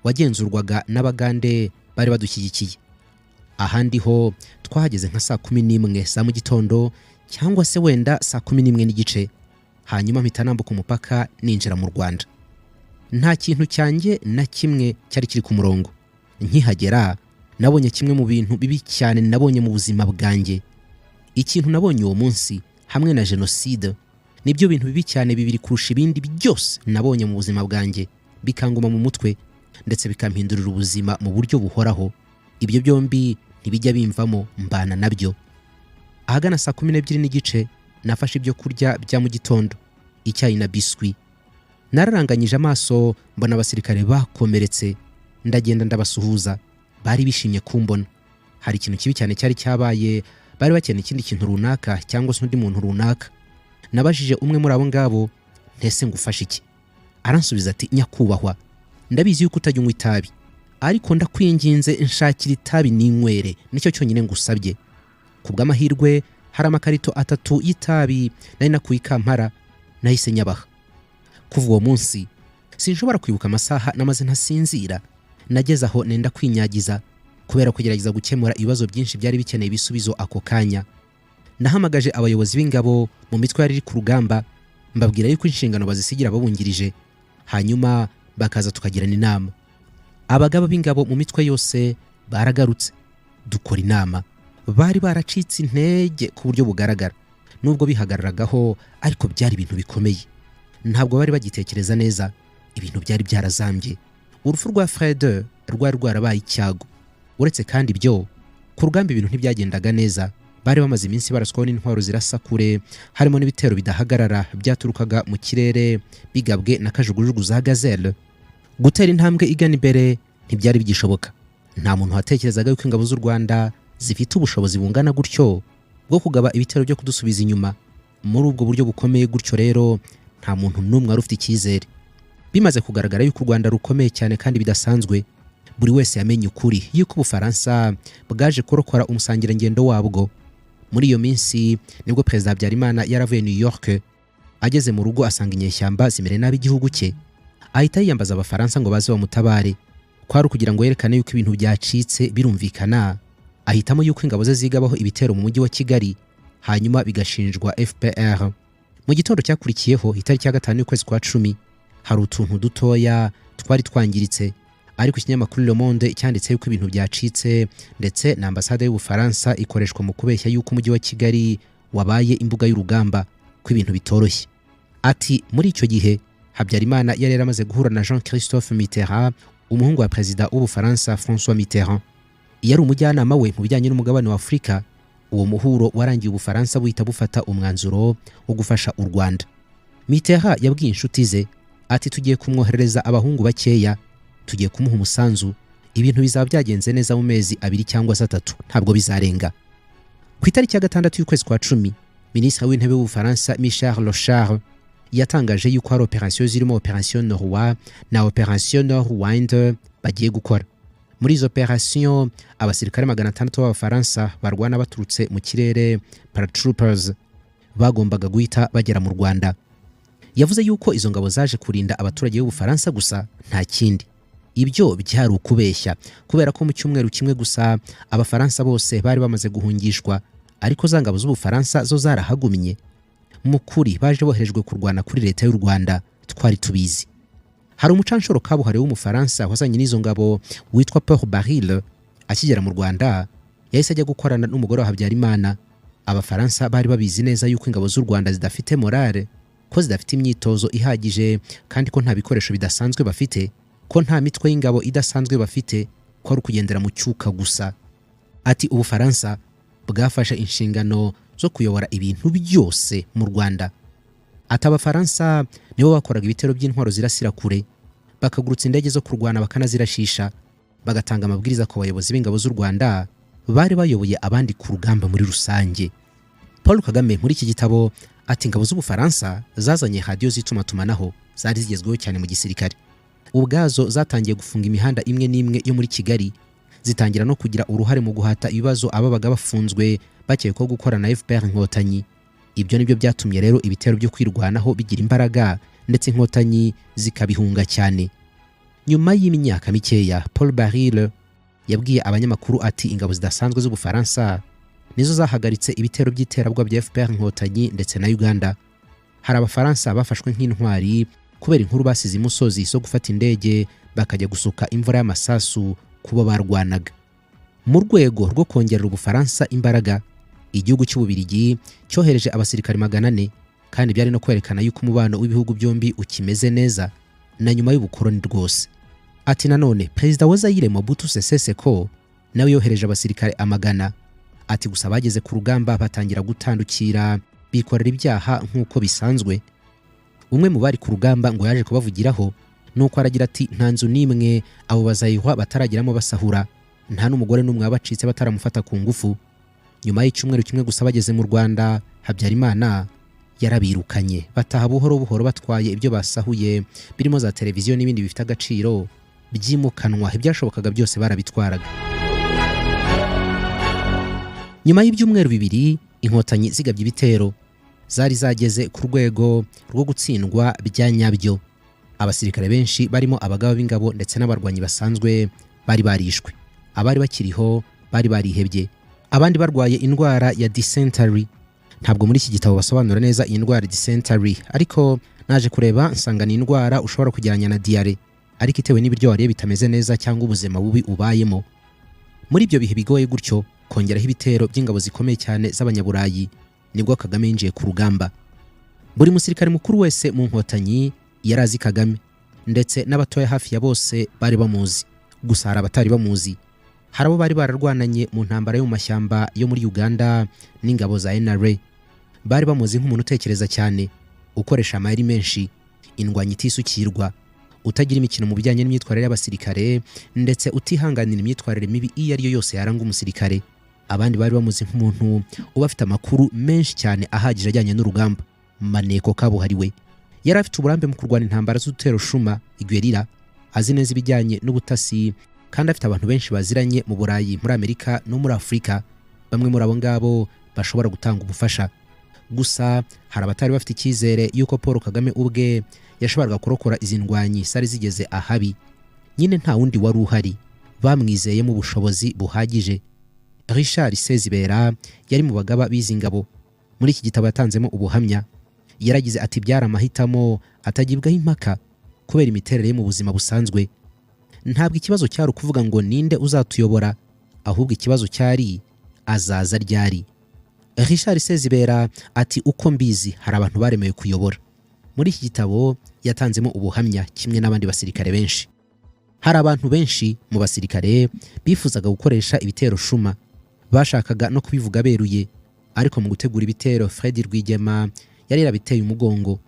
wagenzurwaga n'Abagande bari badushyigikiye. Ahandi ho twahageze nka saa 11 za mu gitondo, cyangwa se wenda saa 11:30, hanyuma mpita nambuka umupaka ninjira mu Rwanda. Nta kintu cyanjye na kimwe cyari kiri ku murongo. Nkihagera nabonye kimwe mu bintu bibi cyane nabonye mu buzima bwanjye. Ikintu nabonye uwo munsi hamwe na jenoside nibyo bintu bibi cyane bibiri kurusha ibindi byose nabonye mu buzima bwanjye, bikanguma mu mutwe ndetse bikampindurira ubuzima mu buryo buhoraho. Ibyo byombi ntibijya bimvamo, mbana nabyo. Ahagana saa 12:30 nafashe ibyo kurya bya mu gitondo, icyayi na biswi. Nararanganyije amaso mbona abasirikare bakomeretse, ndagenda ndabasuhuza. Bari bishimye kumbona. Hari ikintu kibi cyane cyari cyabaye, bari bakeneye ikindi kintu runaka cyangwa se undi muntu runaka. Nabajije umwe muri abo ngabo: "Ntese ngufashe iki?" Aransubiza ati: "Nyakubahwa, ndabizi yuko utajya unywa itabi, ariko ndakwinginze nshakira itabi ninywere, nicyo cyonyine ngusabye." Ku bw'amahirwe hari amakarito 3 y'itabi nari nakuye i Kampala, nahise nyabaha. Kuva uwo munsi sinshobora kwibuka amasaha namaze ntasinzira. Nageze aho nenda kwinyagiza kubera kugerageza gukemura ibibazo byinshi byari bikeneye ibisubizo ako kanya. Nahamagaje abayobozi b'ingabo mu mitwe yari iri ku rugamba, mbabwira yuko inshingano bazisigira babungirije, hanyuma bakaza tukagirana inama. Abagaba b'ingabo mu mitwe yose baragarutse, dukora inama. Bari baracitse intege ku buryo bugaragara, nubwo bihagararagaho, ariko byari ibintu bikomeye. Ntabwo bari bagitekereza neza, ibintu byari byarazambye. Urupfu rwa Fred rwari rwarabaye icyago. Uretse kandi ibyo, ku rugamba ibintu ntibyagendaga neza. Bari bamaze iminsi baraswaho n'intwaro zirasa kure, harimo n'ibitero bidahagarara byaturukaga mu kirere bigabwe na kajugujugu za Gazelle. Gutera intambwe igana imbere ntibyari bigishoboka. Nta muntu watekerezaga yuko ingabo z'u Rwanda zifite ubushobozi bungana gutyo bwo kugaba ibitero byo kudusubiza inyuma muri ubwo buryo bukomeye gutyo. Rero nta muntu n'umwe wari ufite icyizere. Bimaze kugaragara yuko u Rwanda rukomeye cyane kandi bidasanzwe, buri wese yamenye ukuri yuko Ubufaransa bwaje kurokora umusangirangendo wabwo. Muri iyo minsi nibwo Perezida Habyarimana yaravuye New York. Ageze mu rugo asanga inyeshyamba zimere nabi igihugu cye, ahita yiyambaza Abafaransa ngo baze bamutabare. Kwari ukugira ngo yerekane yuko ibintu byacitse. Birumvikana ahitamo yuko ingabo ze zigabaho ibitero mu mujyi wa Kigali, hanyuma bigashinjwa FPR. Mu gitondo cyakurikiyeho, itariki ya 5 y'ukwezi kwa 10, hari utuntu dutoya twari twangiritse, ariko ikinyamakuru Le Monde cyanditse yuko ibintu byacitse, ndetse na ambasade y'Ubufaransa ikoreshwa mu kubeshya yuko umujyi wa Kigali wabaye imbuga y'urugamba, ko ibintu bitoroshye. Ati muri icyo gihe Habyarimana yari yaramaze guhura na Jean Christophe Mitterrand, umuhungu wa Perezida w'Ubufaransa François Mitterrand. Yari umujyanama we mu bijyanye n'umugabane wa Afurika. Uwo muhuro warangiye Ubufaransa buhita bufata umwanzuro wo gufasha u Rwanda. Mitterrand yabwiye inshuti ze ati: "Tugiye kumwoherereza abahungu bakeya, tugiye kumuha umusanzu, ibintu bizaba byagenze neza mu mezi 2 cyangwa se 3, ntabwo bizarenga." Ku itariki ya 6 y'ukwezi kwa 10, Minisitiri w'Intebe w'Ubufaransa Michel Rocard yatangaje yuko hari operasiyo zirimo Operation Noroît na Operation Nord-Wind bagiye gukora. Muri izo operasiyo, abasirikare 600 b'Abafaransa barwana baturutse mu kirere, paratroopers, bagombaga guhita bagera mu Rwanda. Yavuze yuko izo ngabo zaje kurinda abaturage b'Ubufaransa gusa, nta kindi. Ibyo byari ukubeshya, kubera ko mu cyumweru kimwe gusa Abafaransa bose bari bamaze guhungishwa, ariko za ngabo z'Ubufaransa zo zarahagumye. Mu kuri baje boherejwe kurwana kuri leta y'u Rwanda, twari tubizi. Hari umucanshuro kabuhariwe w'Umufaransa wazanye n'izo ngabo witwa Paul Barril. Akigera mu Rwanda yahise ajya gukorana n'umugore wa Habyarimana. Abafaransa bari babizi neza yuko ingabo z'u Rwanda zidafite morale, ko zidafite imyitozo ihagije, kandi ko nta bikoresho bidasanzwe bafite, ko nta mitwe y'ingabo idasanzwe bafite, ko ari ukugendera mu cyuka gusa. Ati Ubufaransa bwafashe inshingano zo kuyobora ibintu byose mu Rwanda. Ati Abafaransa nibo bakoraga ibitero by'intwaro zirasira kure, bakagurutsa indege zo kurwana bakanazirashisha, bagatanga amabwiriza ku bayobozi b'ingabo z'u Rwanda bari bayoboye abandi ku rugamba muri rusange. Paul Kagame muri iki gitabo ati ingabo z'Ubufaransa zazanye radiyo z'itumatumanaho zari zigezweho cyane mu gisirikare. Ubwazo zatangiye gufunga imihanda imwe n'imwe yo muri Kigali, zitangira no kugira uruhare mu guhata ibibazo ababaga bafunzwe bakekwaho gukora na FPR Inkotanyi. Ibyo nibyo byatumye rero ibitero byo kwirwanaho bigira imbaraga, ndetse Inkotanyi zikabihunga cyane. Nyuma y'imyaka mikeya, Paul Barril yabwiye abanyamakuru ati ingabo zidasanzwe z'Ubufaransa nizo zahagaritse ibitero by'iterabwoba bya FPR Inkotanyi ndetse na Uganda. Hari Abafaransa bafashwe nk'intwari kubera inkuru basize imusozi zo gufata indege bakajya gusuka imvura y'amasasu kubo barwanaga. Mu rwego rwo kongerera Ubufaransa imbaraga, igihugu cy'Ububirigi cyohereje abasirikare 400, kandi byari no kwerekana yuko umubano w'ibihugu byombi ukimeze neza na nyuma y'ubukoloni rwose. Ati nanone Perezida wa Zaire Mobutu Sese Seko nawe yohereje abasirikare 100. Ati gusa bageze ku rugamba batangira gutandukira, bikorera ibyaha nk'uko bisanzwe. Umwe mu bari ku rugamba ngo yaje kubavugiraho, nuko aragira ati nta nzu n'imwe abo bazayihwa batarageramo basahura, nta n'umugore n'umwe wabacitse bataramufata ku ngufu. Nyuma y'icyumweru kimwe gusa bageze mu Rwanda, Habyarimana yarabirukanye, bataha buhoro buhoro batwaye ibyo basahuye birimo za televiziyo n'ibindi bifite agaciro byimukanwa. Ibyashobokaga byose barabitwaraga. Nyuma y'ibyumweru 2 Inkotanyi zigabye ibitero, zari zageze ku rwego rwo gutsindwa bya nyabyo. Abasirikare benshi barimo abagaba b'ingabo ndetse n'abarwanyi basanzwe bari barishwe, abari bakiriho bari barihebye, abandi barwaye indwara ya dysentery. Ntabwo muri iki gitabo basobanura neza iyi ndwara dysentery, ariko naje kureba nsanga ni indwara ushobora kugereranya na diyare, ariko itewe n'ibiryo wariye bitameze neza cyangwa ubuzima bubi ubayemo. Muri ibyo bihe bigoye gutyo, kongeraho ibitero by'ingabo zikomeye cyane z'Abanyaburayi, nibwo Kagame yinjiye ku rugamba. Buri musirikare mukuru wese mu Nkotanyi yari azi Kagame, ndetse n'abatoya hafi ya bose bari bamuzi. Gusa hari abatari bamuzi. Hari abo bari bararwananye mu ntambara yo mu mashyamba yo muri Uganda n'ingabo za NRA. Bari bamuzi nk'umuntu utekereza cyane, ukoresha amayeri menshi, indwanyi itisukirwa, utagira imikino mu bijyanye n'imyitwarire y'abasirikare, ndetse utihanganira imyitwarire mibi iyo ari yo yose yaranga umusirikare. Abandi bari bamuzi nk'umuntu uba afite amakuru menshi cyane ahagije ajyanye n'urugamba, maneko kabuhariwe. Yari afite uburambe mu kurwana intambara z'udutero shuma, guerrilla, azi neza ibijyanye n'ubutasi, kandi afite abantu benshi baziranye mu Burayi, muri Amerika no muri Afurika. Bamwe muri abo ngabo bashobora gutanga ubufasha. Gusa hari abatari bafite icyizere yuko Paul Kagame ubwe yashoboraga kurokora izi ndwanyi zari zigeze ahabi. Nyine nta wundi wari uhari bamwizeyemo ubushobozi buhagije. Richard Sezibera yari mu bagaba b'izi ngabo. Muri iki gitabo yatanzemo ubuhamya. Yaragize ati byari amahitamo atagibwaho impaka kubera imiterere ye mu buzima busanzwe. Ntabwo ikibazo cyari ukuvuga ngo ninde uzatuyobora, ahubwo ikibazo cyari azaza ryari. Richard Sezibera ati uko mbizi hari abantu baremewe kuyobora. Muri iki gitabo yatanzemo ubuhamya kimwe n'abandi basirikare benshi. Hari abantu benshi mu basirikare bifuzaga gukoresha ibitero shuma, bashakaga no kubivuga beruye, ariko mu gutegura ibitero Fred Rwigema yari yarabiteye umugongo.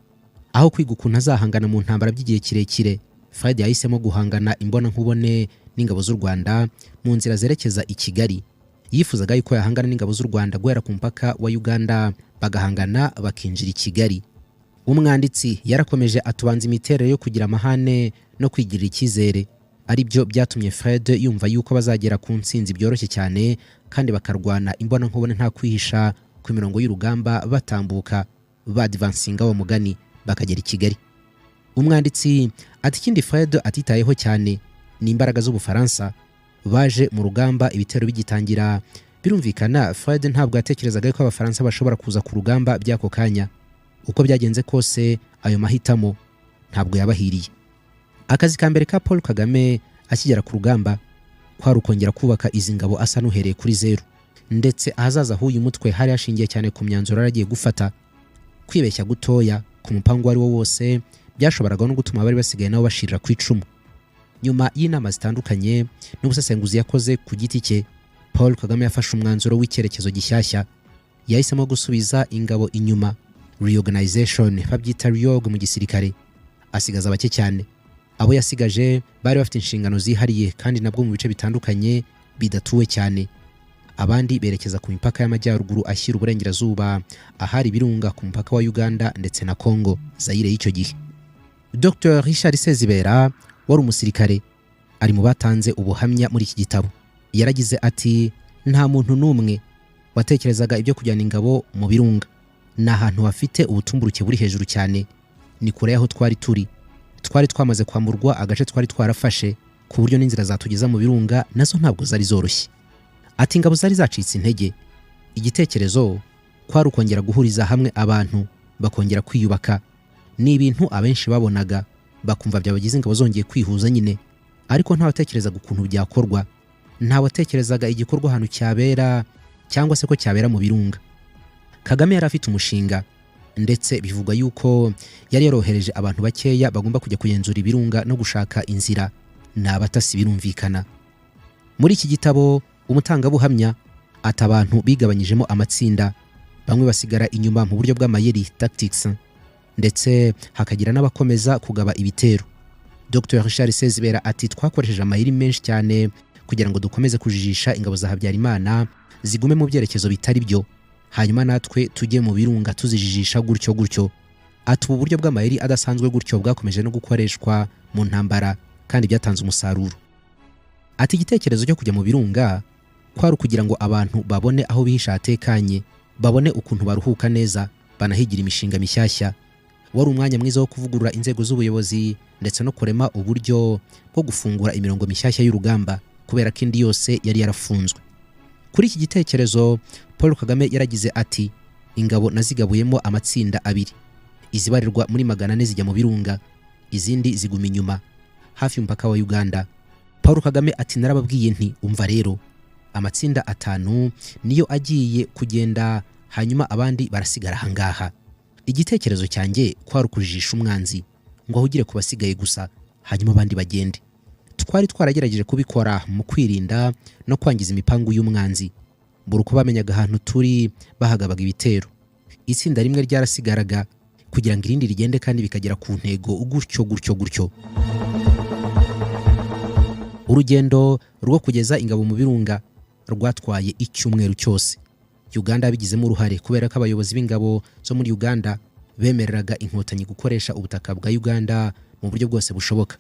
Aho kwiga ukuntu azahangana mu ntambara by'igihe kirekire, Fred yahisemo guhangana imbona nkubone n'ingabo z'u Rwanda mu nzira zerekeza i Kigali. Yifuzaga yuko yahangana n'ingabo z'u Rwanda guhera ku mupaka wa Uganda, bagahangana bakinjira i Kigali. Umwanditsi yarakomeje atubanza imiterere yo kugira amahane no kwigirira icyizere, ari byo byatumye Fred yumva yuko bazagera ku ntsinzi byoroshye cyane, kandi bakarwana imbona nkubone nta kwihisha ku mirongo y'urugamba, batambuka badvansinga wa mugani. Bakagera i Kigali. Umwanditsi ati: "Ikindi Fred atitayeho cyane ni imbaraga z'Ubufaransa baje mu rugamba ibitero bigitangira." Birumvikana, Fred ntabwo yatekerezaga ko Abafaransa bashobora kuza ku rugamba by'ako kanya. Uko byagenze kose, ayo mahitamo ntabwo yabahiriye. Akazi ka mbere ka Paul Kagame akigera ku rugamba kwari ukongera kubaka izi ngabo asa n'uhereye kuri zeru, ndetse ahazaza h'uyu mutwe hari hashingiye cyane ku myanzuro yari agiye gufata. Kwibeshya gutoya ku mupango uwo ari wo wose byashoboraga no gutuma abari basigaye nabo bashirira ku icumu. Nyuma y'inama zitandukanye n'ubusesenguzi yakoze ku giti cye, Paul Kagame yafashe umwanzuro w'icyerekezo gishyashya. Yahisemo gusubiza ingabo inyuma, reorganization, babyita reorg mu gisirikare, asigaza bake cyane. Abo yasigaje bari bafite inshingano zihariye, kandi nabwo mu bice bitandukanye bidatuwe cyane. Abandi berekeza ku mipaka y'amajyaruguru ashyira uburengerazuba, ahari ibirunga ku mupaka wa Uganda ndetse na Congo Zayire y'icyo gihe. Dr Richard Sezibera wari umusirikare ari mu batanze ubuhamya muri iki gitabo. Yaragize ati: "Nta muntu n'umwe watekerezaga ibyo kujyana ingabo mu birunga. Ni ahantu hafite ubutumburuke buri hejuru cyane, ni kure y'aho twari turi. Twari twamaze kwamburwa agace twari twarafashe, ku buryo n'inzira zatugeza mu birunga nazo ntabwo zari zoroshye." Ati: "Ingabo zari zacitse intege. Igitekerezo kwari ukongera guhuriza hamwe abantu, bakongera kwiyubaka. Ni ibintu abenshi babonaga bakumva byabagize ingabo zongeye kwihuza nyine, ariko ntawatekerezaga ukuntu byakorwa, ntawatekerezaga igikorwa ahantu cyabera cyangwa se ko cyabera mu birunga." Kagame yari afite umushinga, ndetse bivugwa yuko yari yarohereje abantu bakeya bagomba kujya kugenzura ibirunga no gushaka inzira. Ni abatasi, birumvikana. Muri iki gitabo, umutangabuhamya ati: "Abantu bigabanyijemo amatsinda, bamwe basigara inyuma mu buryo bw'amayeri, tactics, ndetse hakagira n'abakomeza kugaba ibitero." Dr Richard Sezibera ati: "Twakoresheje amayeri menshi cyane kugira ngo dukomeze kujijisha ingabo za Habyarimana, zigume mu byerekezo bitari byo, hanyuma natwe tujye mu birunga tuzijijisha gutyo gutyo." Ati: "Ubu buryo bw'amayeri adasanzwe gutyo bwakomeje no gukoreshwa mu ntambara kandi byatanze umusaruro." Ati: "Igitekerezo cyo kujya mu birunga kwari ukugira ngo abantu babone aho bihisha hatekanye, babone ukuntu baruhuka neza, banahigira imishinga mishyashya. Wari umwanya mwiza wo kuvugurura inzego z'ubuyobozi ndetse no kurema uburyo bwo gufungura imirongo mishyashya y'urugamba, kubera ko indi yose yari yarafunzwe." Kuri iki gitekerezo, Paul Kagame yaragize ati: "Ingabo nazigabuyemo amatsinda abiri. Izibarirwa muri 400 zijya mu birunga, izindi ziguma inyuma hafi y'umupaka wa Uganda." Paul Kagame ati: "Narababwiye nti umva rero, amatsinda atanu niyo agiye kugenda, hanyuma abandi barasigara ahangaha. Igitekerezo cyanjye kwari ukujijisha umwanzi ngo ahugire ku basigaye gusa, hanyuma abandi bagende. Twari twaragerageje kubikora mu kwirinda no kwangiza imipangu y'umwanzi. Buri uko bamenyaga ahantu turi bahagabaga ibitero. Itsinda rimwe ryarasigaraga kugira ngo irindi rigende, kandi bikagera ku ntego gutyo gutyo gutyo." Urugendo rwo kugeza ingabo mu birunga rwatwaye icyumweru cyose. Uganda yabigizemo uruhare, kubera ko abayobozi b'ingabo zo muri Uganda bemereraga Inkotanyi gukoresha ubutaka bwa Uganda mu buryo bwose bushoboka.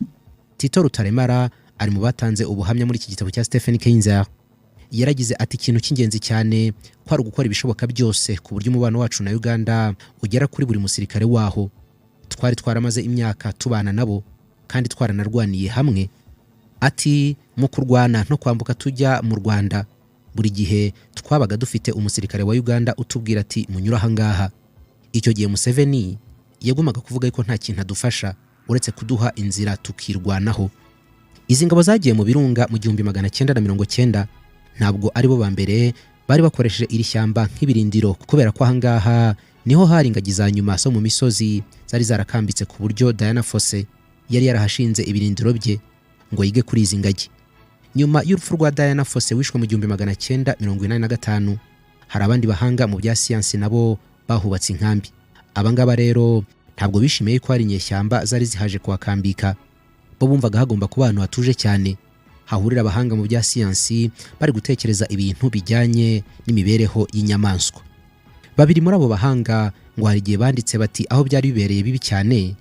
Tito Rutaremara ari mu batanze ubuhamya muri iki gitabo cya Stephen Kinzer. Yaragize ati: "Ikintu cy'ingenzi cyane kwari ugukora ibishoboka byose ku buryo umubano wacu na Uganda ugera kuri buri musirikare waho. Twari twaramaze imyaka tubana nabo kandi twaranarwaniye hamwe." Ati: "Mu kurwana no kwambuka tujya mu Rwanda, buri gihe twabaga dufite umusirikare wa Uganda utubwira ati munyura ahangaha. Icyo gihe Museveni yagumaga kuvuga ko nta kintu adufasha uretse kuduha inzira tukirwanaho." Izi ngabo zagiye mu birunga mu 1990 ntabwo aribo ba mbere bari bakoresheje iri shyamba nk'ibirindiro, kubera ko ahangaha niho hari ingagi za nyuma zo mu misozi zari zarakambitse, ku buryo Diana Fossey yari yarahashinze ibirindiro bye ngo yige kuri izi ngagi. Nyuma y'urupfu rwa Diana Fossey wishwe mu 1985, hari abandi bahanga mu bya siyansi nabo bahubatse inkambi. Abangaba rero ntabwo bishimiye ko hari inyeshyamba zari zihaje kuhakambika. Bo bumvaga hagomba kuba ahantu hatuje cyane, hahurira abahanga mu bya siyansi bari gutekereza ibintu bijyanye n'imibereho y'inyamaswa. Babiri muri abo bahanga ngo hari igihe banditse bati: "Aho byari bibereye bibi cyane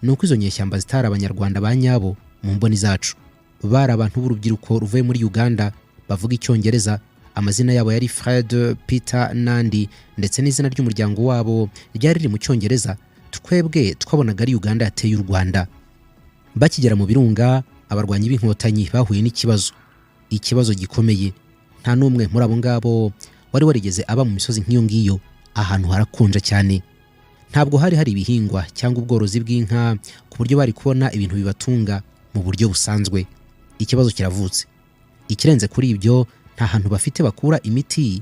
ni uko izo nyeshyamba zitari Abanyarwanda ba nyabo mu mboni zacu. Bari abantu b'urubyiruko ruvuye muri Uganda bavuga Icyongereza. Amazina yabo yari Fred, Peter n'andi, ndetse n'izina ry'umuryango wabo ryari riri mu Cyongereza. Twebwe twabonaga ari Uganda yateye u Rwanda. Bakigera mu birunga, abarwanyi b'Inkotanyi bahuye n'ikibazo, ikibazo gikomeye. Nta n'umwe muri abo ngabo wari warigeze aba mu misozi nk'iyo ngiyo. Ahantu harakonja cyane, ntabwo hari hari ibihingwa cyangwa ubworozi bw'inka ku buryo bari kubona ibintu bibatunga mu buryo busanzwe. Ikibazo kiravutse. Ikirenze kuri ibyo, nta hantu bafite bakura imiti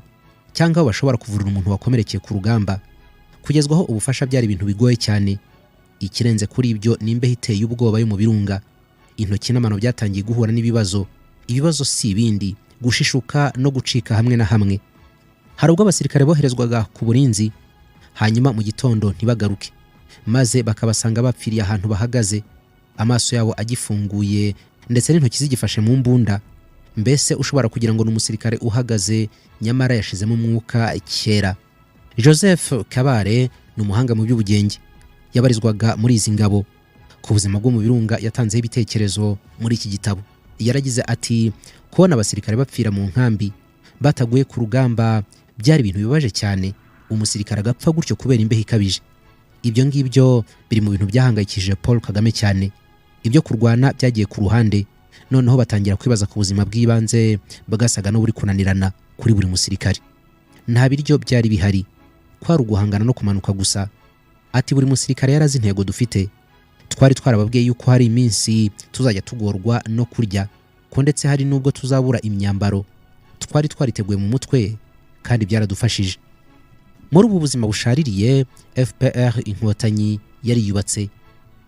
cyangwa aho bashobora kuvurira umuntu wakomerekeye ku rugamba. Kugezwaho ubufasha byari ibintu bigoye cyane. Ikirenze kuri ibyo ni imbeho iteye ubwoba yo mu birunga. Intoki n'amano byatangiye guhura n'ibibazo. Ibibazo si ibindi, gushishuka no gucika hamwe na hamwe. Hari ubwo abasirikare boherezwaga ku burinzi, hanyuma mu gitondo ntibagaruke, maze bakabasanga bapfiriye ahantu bahagaze, amaso yabo agifunguye ndetse n'intoki zigifashe mu mbunda. Mbese ushobora kugira ngo ni umusirikare uhagaze, nyamara yashizemo umwuka kera. Joseph Kabare ni umuhanga mu by'ubugenge, yabarizwaga muri izi ngabo. Ku buzima bwo mu birunga yatanzeho ibitekerezo muri iki gitabo. Yaragize ati: "Kubona abasirikare bapfira mu nkambi bataguye ku rugamba byari ibintu bibabaje cyane. Umusirikare agapfa gutyo kubera imbeho ikabije." Ibyo ngibyo biri mu bintu byahangayikishije Paul Kagame cyane. Ibyo kurwana byagiye ku ruhande, noneho batangira kwibaza ku buzima bw'ibanze bwasaga n'uburi kunanirana kuri buri musirikare. Nta biryo byari bihari, kwari uguhangana no kumanuka gusa. Ati: "Buri musirikare yarazi intego dufite. Twari twarababwiye yuko hari iminsi tuzajya tugorwa no kurya, ko ndetse hari n'ubwo tuzabura imyambaro. Twari twariteguye mu mutwe kandi byaradufashije." Muri ubu buzima bushaririye, FPR Inkotanyi yariyubatse,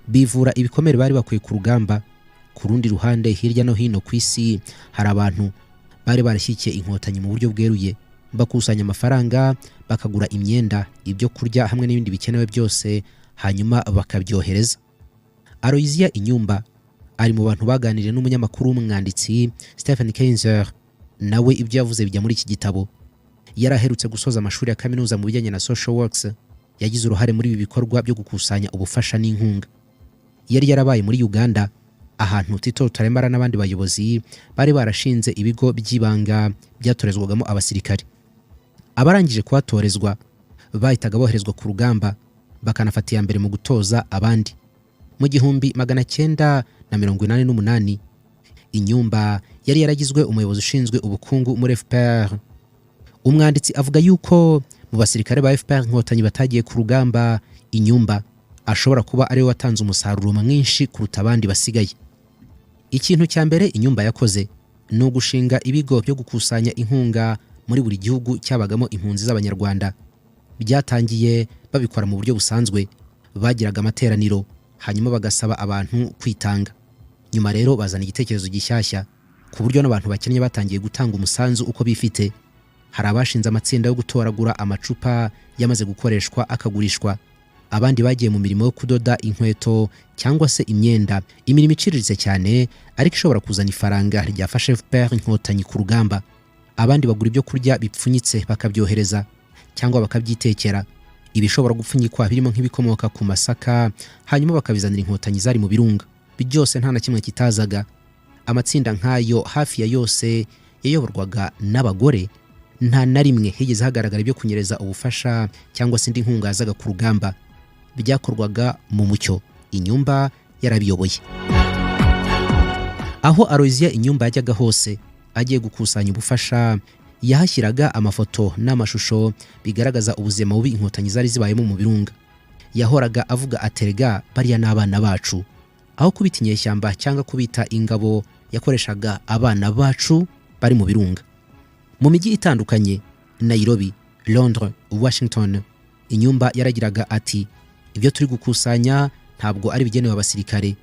bivura ibikomere bari bakwiye ku rugamba. Ku rundi ruhande, hirya no hino ku isi hari abantu bari barashyigikiye Inkotanyi mu buryo bweruye, bakusanya amafaranga, bakagura imyenda, ibyo kurya hamwe n'ibindi bikenewe byose, hanyuma bakabyohereza. Aloysia Inyumba ari mu bantu baganiriye n'umunyamakuru w'umwanditsi Stephen Kinzer. Nawe ibyo yavuze bijya muri iki gitabo. Yari aherutse gusoza amashuri ya kaminuza mu bijyanye na social works. Yagize uruhare muri ibi bikorwa byo gukusanya ubufasha n'inkunga. Yari yarabaye muri Uganda, ahantu Tito Rutaremara n'abandi bayobozi bari barashinze ibigo by'ibanga byatorezwagamo abasirikare. Abarangije kuhatorezwa bahitaga boherezwa ku rugamba, bakanafata iya mbere mu gutoza abandi. Mu 1988, Inyumba yari yaragizwe umuyobozi ushinzwe ubukungu muri FPR. Umwanditsi avuga yuko mu basirikare ba FPR Inkotanyi batagiye ku rugamba, Inyumba ashobora kuba ariwe watanze umusaruro mwinshi kuruta abandi basigaye. Ikintu cya mbere Inyumba yakoze ni ugushinga ibigo byo gukusanya inkunga muri buri gihugu cyabagamo impunzi z'Abanyarwanda. Byatangiye babikora mu buryo busanzwe, bagiraga amateraniro hanyuma bagasaba abantu kwitanga. Nyuma rero bazana igitekerezo gishyashya, ku buryo n'abantu bakennye batangiye gutanga umusanzu uko bifite. Hari abashinze amatsinda yo gutoragura amacupa yamaze gukoreshwa akagurishwa, abandi bagiye mu mirimo yo kudoda inkweto cyangwa se imyenda, imirimo iciriritse cyane ariko ishobora kuzana ifaranga ryafasha FPR Inkotanyi ku rugamba. Abandi bagura ibyo kurya bipfunyitse bakabyohereza cyangwa bakabyitekera, ibishobora gupfunyikwa birimo nk'ibikomoka ku masaka, hanyuma bakabizanira Inkotanyi zari mu birunga. Byose nta na kimwe kitazaga. Amatsinda nk'ayo hafi ya yose yayoborwaga n'abagore. Nta na rimwe higeze hagaragara ibyo kunyereza ubufasha cyangwa se indi nkunga yazaga ku rugamba. Byakorwaga mu mucyo. Inyumba yarabiyoboye. Aho Aloysia Inyumba yajyaga hose agiye gukusanya ubufasha, yahashyiraga amafoto n'amashusho bigaragaza ubuzima bubi Inkotanyi zari zibayemo mu birunga. Yahoraga avuga aterega: "Bariya n'abana bacu." Aho kubita inyeshyamba cyangwa kubita ingabo, yakoreshaga "abana bacu bari mu birunga". Mu mijyi itandukanye, Nairobi, Londres, Washington, Inyumba yaragiraga ati: "Ibyo turi gukusanya ntabwo ari ibigenewe abasirikare,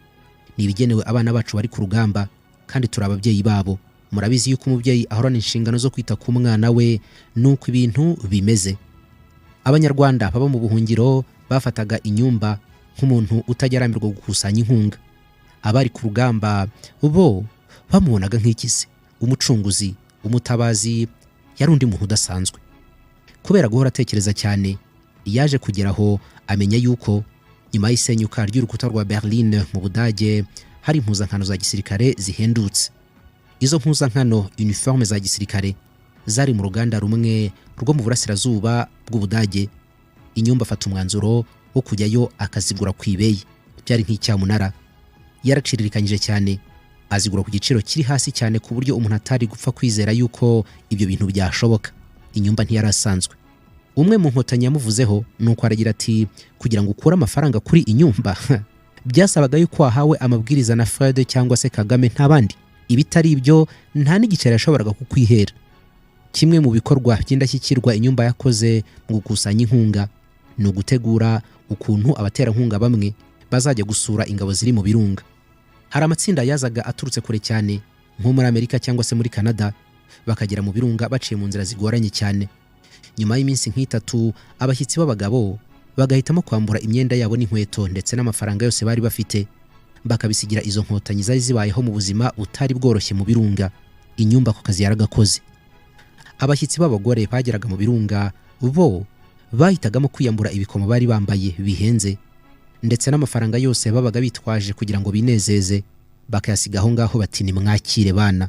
ni ibigenewe abana bacu bari ku rugamba, kandi turi ababyeyi babo. Murabizi yuko umubyeyi ahorana inshingano zo kwita ku mwana we. Nuko ibintu bimeze." Abanyarwanda baba mu buhungiro bafataga Inyumba nk'umuntu utajya arambirwa gukusanya inkunga. Abari ku rugamba bo bamubonaga nk'ikize, umucunguzi, umutabazi. Yari undi muntu udasanzwe. Kubera guhora atekereza cyane, yaje kugera aho amenya yuko nyuma y'isenyuka ry'urukuta rwa Berlin mu Budage hari impuzankano za gisirikare zihendutse. Izo mpuzankano, uniforme za gisirikare, zari mu ruganda rumwe rwo mu burasirazuba bw'Ubudage. Inyumba afata umwanzuro wo kujyayo akazigura ku ibeyi. Byari nk'icyamunara. Yaraciririkanyije cyane, azigura ku giciro kiri hasi cyane, ku buryo umuntu atari gupfa kwizera yuko ibyo bintu byashoboka. Inyumba ntiyari asanzwe. Umwe mu nkotanyi yamuvuzeho, nuko aragira ati: "Kugira ngo ukure amafaranga kuri Inyumba byasabaga yuko wahawe amabwiriza na Fred cyangwa se Kagame, nta bandi. Ibitari ibyo nta n'igiceri yashoboraga kukwihera." Kimwe mu bikorwa by'indashyikirwa Inyumba yakoze mu gukusanya inkunga ni ugutegura ukuntu abaterankunga bamwe bazajya gusura ingabo ziri mu birunga. Hari amatsinda yazaga aturutse kure cyane, nko muri Amerika cyangwa se muri Canada, bakagera mu birunga baciye mu nzira zigoranye cyane. Nyuma y'iminsi nk'itatu, abashyitsi b'abagabo bagahitamo kwambura imyenda yabo n'inkweto ndetse n'amafaranga yose bari bafite, bakabisigira izo nkotanyi zari zibayeho mu buzima butari bworoshye mu birunga. Inyumba ako kazi yaragakoze. Abashyitsi b'abagore bageraga mu birunga bo bahitagamo kwiyambura ibikomo bari bambaye bihenze, ndetse n'amafaranga yose babaga bitwaje kugira ngo binezeze, bakayasiga aho ngaho, bati: "Nimwakire bana."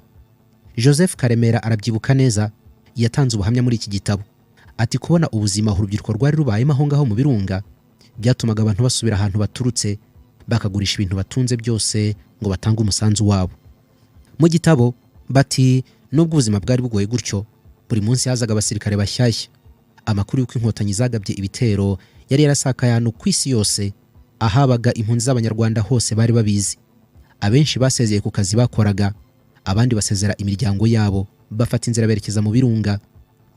Joseph Karemera arabyibuka neza, yatanze ubuhamya muri iki gitabo. Ati: "Kubona ubuzima urubyiruko rwari rubayemo aho ngaho mu birunga byatumaga abantu basubira ahantu baturutse, bakagurisha ibintu batunze byose ngo batange umusanzu wabo." Mu gitabo bati: "Nubwo ubuzima bwari bugoye gutyo, buri munsi hazaga abasirikare bashyashya. Amakuru y'uko inkotanyi zagabye ibitero yari yarasakaye ahantu ku isi yose. Ahabaga impunzi z'Abanyarwanda hose bari babizi. Abenshi basezeye ku kazi bakoraga, abandi basezera imiryango yabo, bafata inzira berekeza mu birunga,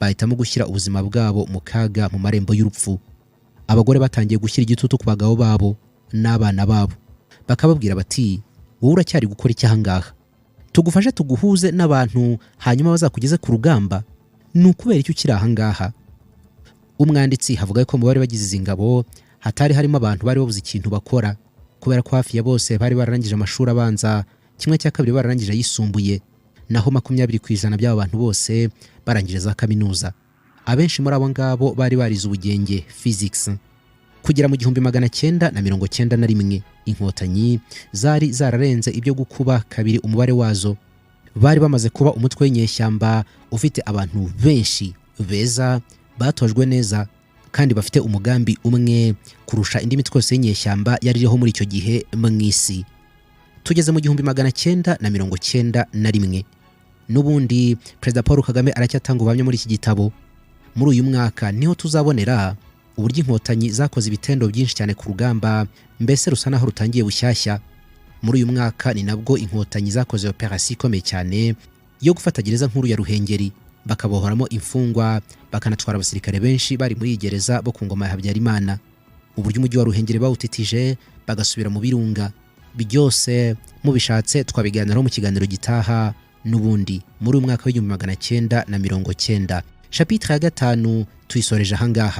bahitamo gushyira ubuzima bwabo mu kaga mu marembo y'urupfu. Abagore batangiye gushyira igitutu ku bagabo babo n'abana babo, bakababwira bati: 'Wowe uracyari gukora iki ahangaha? Tugufashe tuguhuze n'abantu, hanyuma bazakugeze ku rugamba. Ni ukubera icyo ukiri ahangaha?'" Umwanditsi havuga ko mu bari bagize izi ngabo hatari harimo abantu bari babuze ikintu bakora, kubera ko hafi ya bose bari bararangije amashuri abanza, 1/2 bararangije ayisumbuye, naho 20% by'aba bantu bose barangije za kaminuza. Abenshi muri abo ngabo bari barize ubugenge, physics. Kugera mu 1991, inkotanyi zari zararenze ibyo gukuba kabiri umubare wazo. Bari bamaze kuba umutwe w'inyeshyamba ufite abantu benshi beza, batojwe neza kandi bafite umugambi umwe, kurusha indi mitwe yose y'inyeshyamba yari iriho muri icyo gihe mu isi. Tugeze mu 1991. N'ubundi Perezida Paul Kagame aracyatanga ubuhamya muri iki gitabo. Muri uyu mwaka niho tuzabonera uburyo inkotanyi zakoze ibitendo byinshi cyane ku rugamba, mbese rusa naho rutangiye bushyashya. Muri uyu mwaka ni nabwo inkotanyi zakoze operasiyo ikomeye cyane yo gufata gereza nkuru ya Ruhengeri, bakabohoramo imfungwa, bakanatwara abasirikare benshi bari muri iyi gereza bo ku ngoma ya Habyarimana. Uburyo umujyi wa Ruhengeri bawutitije, bagasubira mu birunga, byose mubishatse twabiganiraho mu kiganiro gitaha, n'ubundi muri uyu mwaka w'1990. Chapitre ya gatanu tuyisoreje ahangaha.